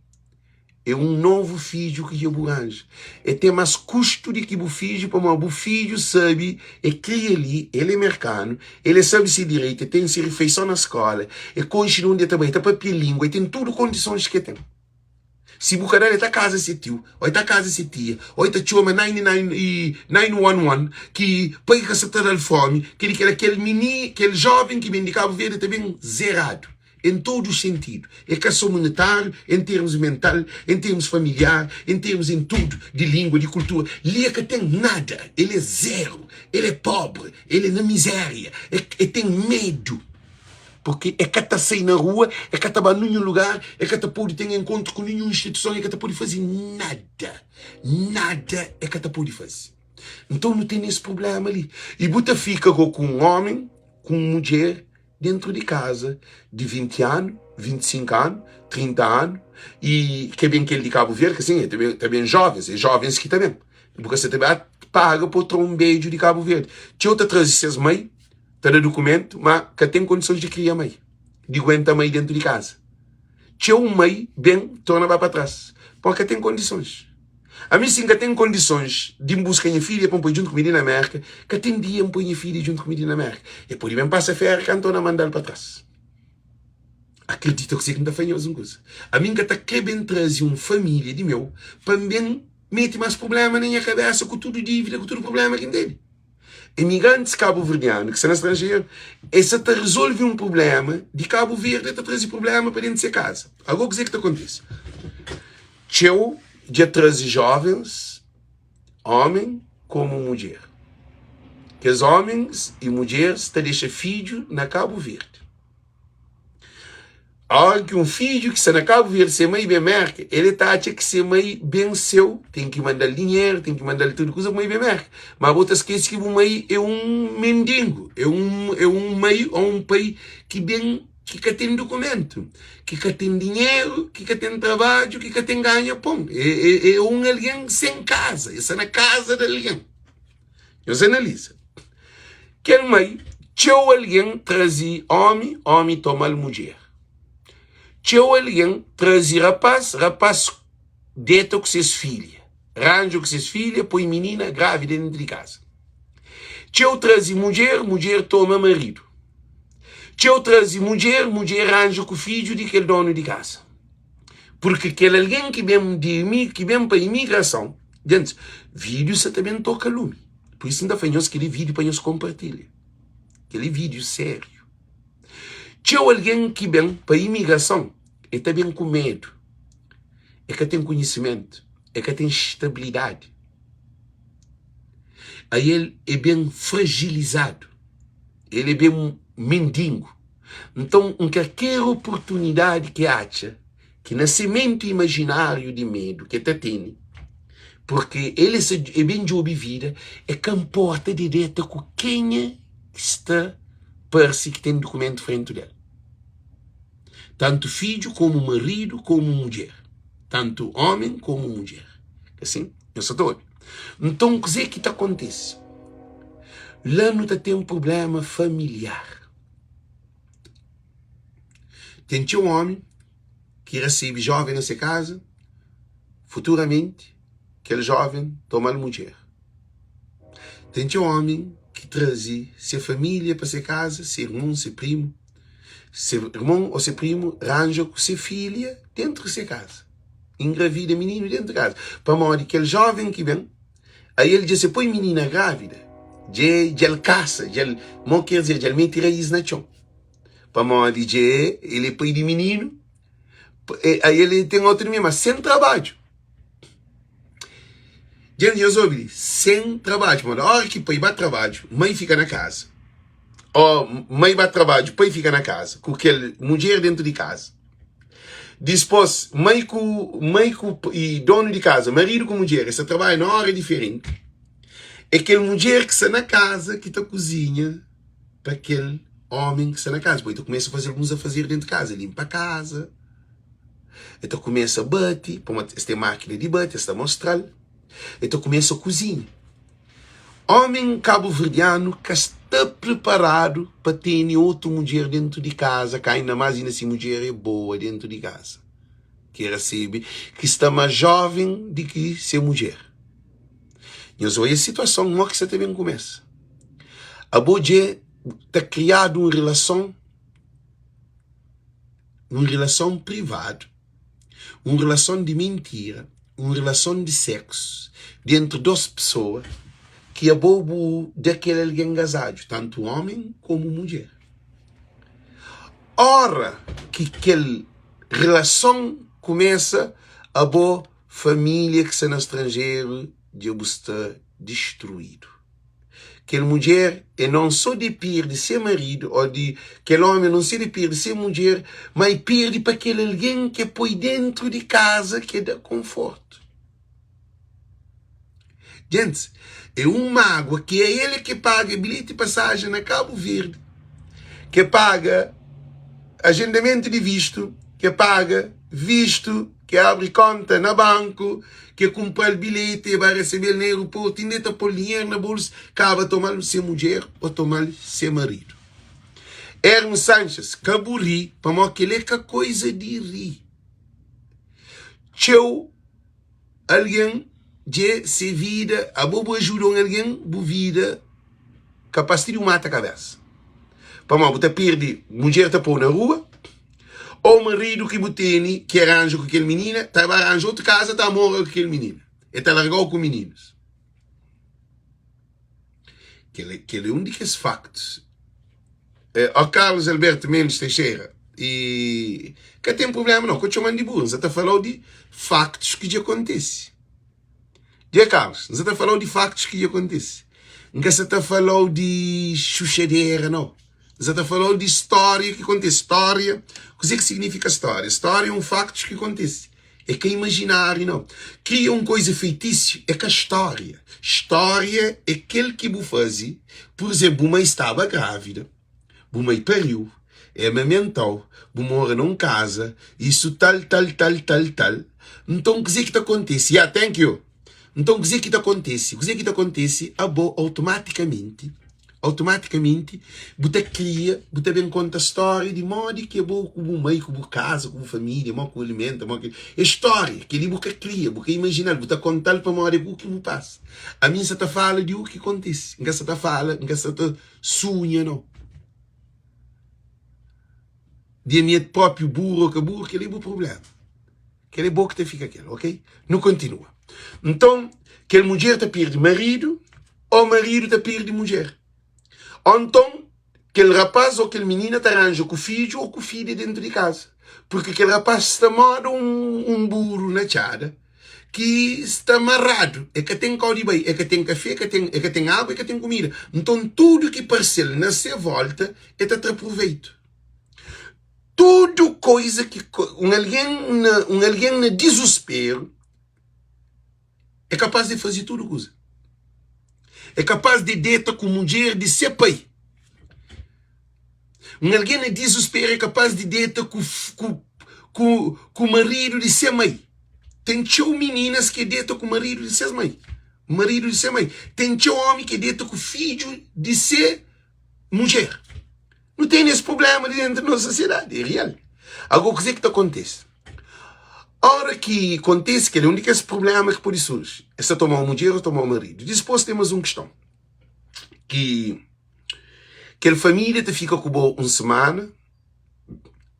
É un novu fidju ki dja bu ranja. É ten más kustu di ki bu fidju pamodi bu fidju sabe é kria li, el é merkanu, el é sabe se direitu, el ten se rifeison na skóla, el konxe di undi el ta bai, el ta papia língua, el ten tudu kondisons ki el ten. Si bu ka da-l, el ta kaza se tiu, ô el ta kaza se tia, ô el ta txoma 911 ki pai ka sa ta da-l fómi, kel-li kel-la. Kel mini, kel jóven ki ben di Kabu Verdi ta ben zeradu en todu sentidu. É ka sô monetáriu, en termus mental, en termus familiar, en termus en tudu, di língua, di kultura. Li el ka ten nada, el é zeru, el é póbri, el é na mizéria, el ten medu. Purki e ka ta sai na rua, e ka ta ba ninhun lugar, e ka ta pode ten enkontru ku ninhun instituison, e ka ta pode faze nada. Nada e ka ta pode faze. Nton nu ten es prubléma li. I bu ta fika go ku un ómi, ku un mudjer dentru di kaza di 20 anu, 25 anu, 30 anu, i ke ben kel di Kabu Verdi, ka sin, e ta ben jóvens, é jóvens ki ta ben. Bu ka sa ta ba paga pa tra un bedju di Kabu Verdi. Txeu ta traze ses mai, ta da dukumentu ma ka ten kondisons di kria mai, di guenta mai dentu di kaza. Txeu mai ben torna ba pa tras pamodi ka ten kondisons. Ami si N ka ten kondisons di N buska nha filha pa N poi djuntu ku mi di na Merka, ka ten dia N poi nha filha djuntu ku mi di na Merka. E pode ben pasa féria ka N torna manda-l pa tras. Akredita kuzê ki N ta fla nhos un kuza, ami N ka ta kre ben traze un família di meu pa N ben mete más prubléma na nha kabésa ku tudu dívida, ku tudu prubléma ki N tene. Imigrantis kabuverdianu ki sta na stranjeru, es sa ta rezolve un prubléma di Kabu Verdi, es ta traze prubléma pa déntu se kaza. Agó kuzê ki ta kontise? Txeu dja traze jóvens, ómen komu mudjer. Kes ómens i mudjeris ta dexa fidju na Kabu Verdi. Óra ki un fidju ki sta na Kabu Verdi, se mai ben Merka, el ta atxa ki se mai ben seu, ten ki manda-l dinheru, ten ki manda-l tudu kuza pa mai ben Merka. Ma bo ta skese ki bu mai é un mendigu, é un, é un mai ô un pai ki ben, ki ka ten dukumentu, ki ka ten dinheru, ki ka ten trabadju, ki ka ten ganha pon. É, é, é un algen sen kaza, el sta na kaza di algen. Nhos analiza. Kel mai, txeu algen traze ómi, ómi toma-l mudjer. Txeu algen traze rapás, rapás deta ku ses filha, ranja ku ses filha, poi minina grávida dentru di kaza. Txeu traze mudjer, mudjer toma maridu. Txeu traze mudjer, mudjer ranja ku fidju di kel donu di kaza. Purki kel algen ki ben di ki ben pa imigrason, gentis, vídiu sa ta ben toka lumi. Pur isu N ta fla nhos kel-li vídiu pa nhos konpartilha. Kel-li vídiu sériu. Txeu algen ki ben pa imigrason, e ta ben ku medu, e ka ten konhisimentu, e ka ten stabilidadi. Ael e ben frajilizadu, el e ben mendingu. Nton, un kalker oportunidadi ki atxa ki na se menti imajináriu di medu ki el ta tene, purki el e sa e ben djobe vida, e ka nporta di deta ku kenha ki sta parse ki ten dukumentu frentu del, tantu fidju komu maridu komu mudjer, tantu omi komu mudjer. Asin, nhos sa ta obi? Nton, kuzê ki ta kontise? La nu ta ten prubléma familiar. Ten txeu ómi ki resebe jóven na se kaza, futuramenti kel jóven toma-l mudjer. Ten txeu ómi ki traze se família pa se kaza, se irmon, se primu, se irmon ô se primu ranja ku se filha déntu di se kaza, ingravida mininu déntu di kaza. Pamodi kel jóven ki ben, ael dja se poi minina grávida, dja dja el kasa, dja el, mo ker dizer, dja el mete raís na txon. Pamodi dja el é pai di mininu, ael el ten autonomia, ma sen trabadju. Dja nhos obi li, sen trabadju, pamodi ora ki pai ba trabadju, mai fika na kaza. Ó, mai ba trabadju, pai fika na kaza ku kel mudjer dentu di kaza. Dispôs, mai ku mai ku i donu di kaza, maridu ku mudjer, es ta trabadja na óra diferenti. É kel mudjer ki sta na kaza ki ta kuzinha pa kel ómi ki sta na kaza. Poi ta kumesa faze alguns afazer dentu kaza, linpa kaza, el ta kumesa bati, pamodi es ten mákina di bati, es ta mostra-l, el ta kumesa kuzinha. Ómi kabuverdianu ka sta priparadu pa tene otu mudjer déntu di kaza, ka inda más inda si mudjer é boa déntu di kaza, ki el resebe, ki sta más jóven di ki se mudjer. Nhos odja situason mó ki sta ta ben kumesa. Abo dje ta kriadu un relason, un relason privadu. Un relason di mintira, un relason di seksu di entri dos pesoa ki abo bu da kel algen gazadju, tantu omi komu mudjer. Ora ki kel relason kumesa, abo familia ki sta na stranjeru dja bu sta distruidu. Kel mudjer é non sô di pirdi se maridu ô di kel ómi non sê di pirdi se mudjer, má e pirdi pa kel algen ki e poi déntu di kaza ki e da konfortu. Gentis, é un mágua ki é el ki paga bilheti pasajen na Kabu Verdi, ki paga ajendamentu di vistu, ki paga vistu, ki abri konta na banku, ki kunpra-l bilheti, e ba resebe-l na aeroportu, inda e ta pô-l dinheru na bolsu, kaba toma-l se mudjer ô toma-l se maridu. Hermes Sanches, ka bu ri, pamodi kel-li é ka koiza di ri. Txeu algen dje se vida, abo bu ajuda un algen, bu vida kapas ti di bu mata kabesa. Pamodi bu ta pirdi, mudjer ta pô-u na rua, Ô maridu ki bu tene ki ranja ku kel minina ta ba ranja otu kaza ta mora ku kel minina e ta larga-u ku mininus. Kel, kel é un di kes faktus. Eh, ó Carlos Alberto Mendes Teixeira, e ka ten problema não, ka txoman di burro, N sa ta fala-u di faktus ki dja kontise. Dja Carlos, N sa ta fala-u di faktus ki dja kontise. N ka sa ta fala-u di xuxadera não. N sa ta fala-u di stória ki kontise. Stória, kuzê ki signifika stória? Stória é un faktus ki kontise. É ka imajináriu, nau. Kria un koiza feitísiu é ka stória. Stória é kel ki bu faze. Pur izénplu, bu mai staba grávida, bu mai pariu, e amamenta-u, bu mora na un kaza, isu tal, tal, tal, tal, tal. Nton, kuzê ki ta kontise? Ya, thank you. Nton, kuzê ki ta kontise? Kuzê ki ta kontise? Abo, automatikamenti, Automatikamenti bu ta kria, bu ta ben konta stória di modi ki abo ku bu mai, ku bu kaza, ku bu família, modi ku bu alimenta, modi ki. É stória, kel-li bu ka kria, bu ka imajina-l, bu ta konta-l pamodi é ku ki bu pasa. Ami N sa ta fala di u ki kontise, N ka sa ta fala, N ka sa ta sunha nau. Di ami é própi buru ô ka buru, kel-li é bu prubléma. Kel-li é bo ki ta fika kel, ok? Nu kontinua. Nton, kel mudjer ta perde maridu. Ô maridu ta perde mudjer. Ô nton, kel rapás ô kel minina ta ranja ku fidju ô ku fidja déntu di kaza, purki kel rapás sta móda un buru na txada ki sta maradu, el ka ten kau di bai, el ka ten kafé, el ka ten, el ka ten agu, el ka ten kumida. Nton, tudu ki parse-l na se vólta, el ta tra proveitu. Tudu koiza ki un algen na, un algen na dizusperu, É kapaz di faze tudu kuza. É kapaz di deta ku mudjer di se pai. Un algen na dizusperu é kapaz di deta ku, ku, ku, ku maridu di se mai. Ten txeu mininas ki deta ku maridu di ses mai. Maridu di se mai. Ten txeu omi ki deta ku fidju di se mudjer. Nu tene es prublema li dentru di nos sosiedadi, é real. Ago kuzê ki ta kontise? Ora ki kontise kel-li, un di kes prubléma ki pode surji, es ta toma-u mudjer ô toma-u maridu. Dipôs ten más un kiston, ki kel família ta fika ku bo un simana,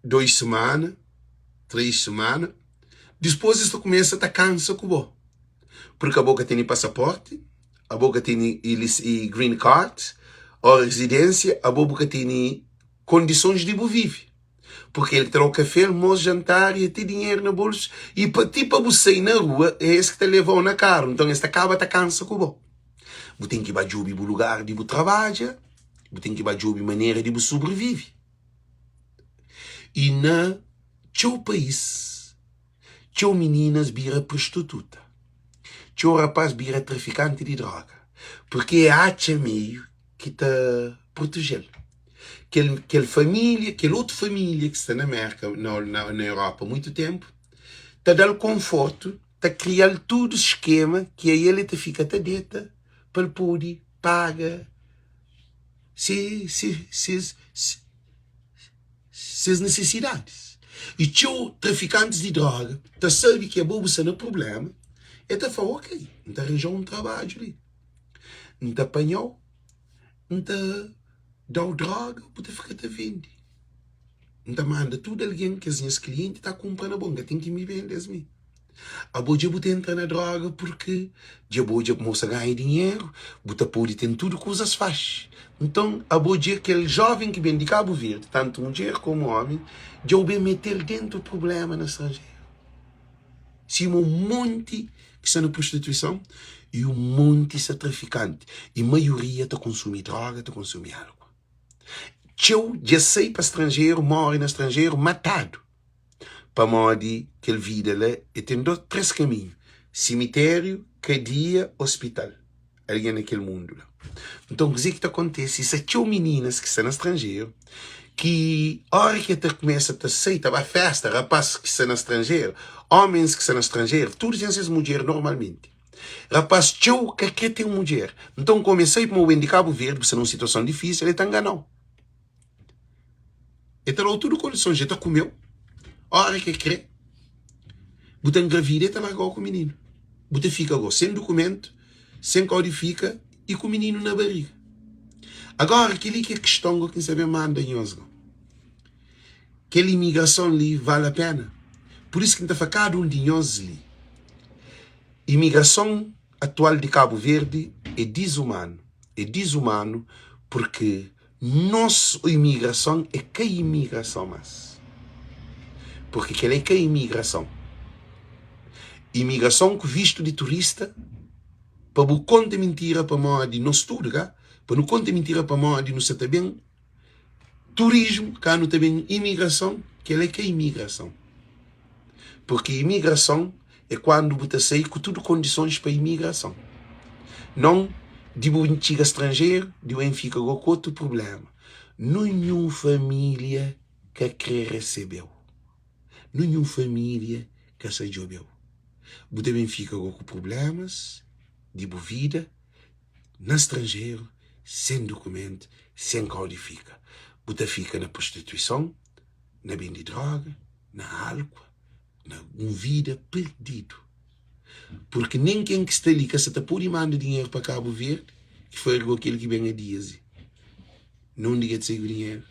dois simana, três simana, dipôs es ta kumesa ta kansa ku bo, purki abo ka tene pasaporti, abo ka tene green card ô rezidênsia, abo bu ka tene kondisons di bu vive. Purki el tra-u kafé, almos, jantar i ate dinheru na bolsu i pa ti pa bu sai na rua é es ki ta leva-u na karu. Nton es ta kaba ta kansa ku bo. Bu ten ki ba djobe bu lugar di bu trabadja, bu ten ki ba djobe manera di bu sobrivive. I na txeu país, txeu mininas bira prostituta, txeu rapaz bira trafikanti di droga, purki e atxa meiu ki ta proteje-l. Kel, kel família, kel otu família ki sta na Merka, na, na, na Europa muitu ténpu, ta da-l konfortu, ta kria-l tudu skema ki ael el ta fika ta deta pa el pode paga se, se, ses, ses nisisidadis. I txeu trafikantis di droga ta sabe ki abo bu sta na prubléma, el ta fla, ok, N ta ranja-u un trabadju li, N ta panha-u, N ta da-u droga, bu ta fika ta vende. N ta manda tudu algen, kes nhas klienti ta kunpra na bo, N ka ten ki mi bende es mi. Abo dja bu ta entra na droga purki dja bu odja ma bu sta ganha dinheru, bu ta pode ten tudu kuzas faxi. Nton, abo dja kel joven ki ben di Kabu Verdi, tantu mudjer komu omi, dja bu ben mete-l dentu prubléma na stranjeru. Sima un monti ki sta na prostituison i un monti sta trafikanti i maioria ta konsumi droga, ta konsumi álkol. Txeu dja sai pa stranjeru, móre na stranjeru, matadu pamodi kel vida la. E ten 2, 3 kaminhu, simitériu, kadia, ospital. Algen na kel mundu la. Nton, kuzê ki ta kontise? Sta txeu mininas ki sta na stranjeru ki óra ki el ta kumesa ta sai, ta ba fésta, rapás ki sta na stranjeru, ómens ki sta na stranjeru, tudu ten ses mudjer normalmenti. Rapás txeu ka krê ten mudjer. Nton, kómu el sai pamodi bu ben di Kabu Verdi, bu sta na un situason difísil, el ta ngana-u. El ta da-u tudu kondisons, el ta kume-u óra ki el krê. Bu ta ngravida, el ta larga-u ku mininu. Bu ta fika go sen dukumentu, sen kau di fika i ku mininu na bariga. Agora, kel-li ki é kiston go ki N sa ben manda nhos go. Kel imigrason li vale a pena? Pur isu ki N ta fla kada un di nhos li, imigrason atual di Kabu Verdi é dizumanu. É dizumanu purki Nos imigrason é ka imigrason más. Purki kel-la é ka imigrason. Imigrason ku vistu di turista, pa bu konta mintira pamodi nos tudu ka, pa nu konta mintira pamodi nu sa ta ben turismu, ka nu ta ben imigrason, kel-la é ka imigrason. Purki imigrason é kuandu bu ta sai ku tudu kondisons pa imigrason. Non di bu txiga stranjeru, di bu fika go ku otu prubléma. Ninhun família ka kre resebe-u. Ninhun família ka sa djobe-u. Bu ta ben fika go ku prublémas di bu vida na stranjeru, sen dukumentu, sen kau di fika. Bu ta fika na prostituison, na bende droga, na álkua. na un vida perdidu. Purki nen ken ki sta li ka sa ta pode manda dinheru pa Kabu Verdi, ki foi algo kel ki ben a dias li. Na undi ki el ta sai ku dinheru?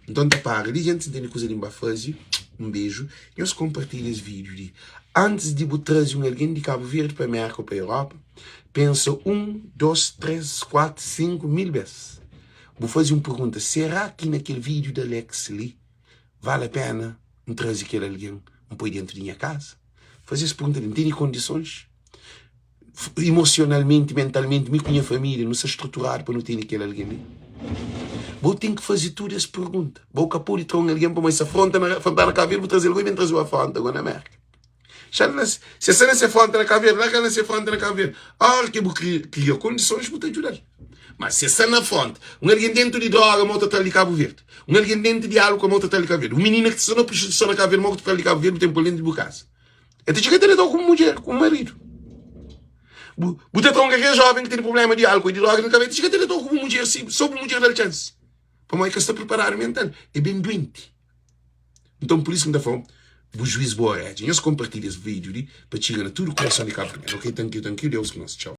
Nton ta para li, dja N tene kuza di N ba faze. Un beju. Nhos konpartilha es vídiu li. Antis di bu traze un algen di Kabu Verdi pa Mérka ô pa Europa, pensa un, dos, tres, kuatu, sinku, mil bes. Bu faze un pergunta, será ki na kel vídiu di Alex li Vale a pena N traze kel algen N poi dentu di nha kaza? Faze es pergunta li, N tene kondisons? Emosionalmenti, mentalmenti, mi ku nha família nu sta struturadu pa nu tene kel algen li? Bo ten ki faze tudu es pergunta. Bo ka pode tra un algen pamodi se afronta na afronta na Kabu Verdi, bu traze-l goi, ben traze-u afronta goi na Merka. Xa na se sta na se fronta na Kabu Verdi, larga na se fronta na Kabu Verdi. Ora ki bu kria kondisons, bu ta djuda-l. Ma se sta na fronta, un algen dentu di droga ma ta tra-l di Kabu Verdi, un algen dentu di álkol ma ta tra-l di Kabu Verdi, un minina ki sta na prostituison na Kabu Verdi ma ta tra-l di Kabu Verdi, bu ten pô-l dentu di bu kaza. El ta txiga ta deta-u ku mudjer, ku maridu. Bu, bu ta tra un kalker joven ki tene prublema di álkol i di droga na Kabu Verdi, ta txiga ta deta-u ku bu mudjer, si so bu mudjer da-l txansi. Pamodi el ka sta priparadu mental, el ben duenti. Nton pur isu ki N ta fla-u, bu juiz bu oredja. Nhos konpartilha es vídiu li pa txiga na tudu kurason di Kabuverdianu. Ok, thank you, thank you, Deus ku nos. Txau.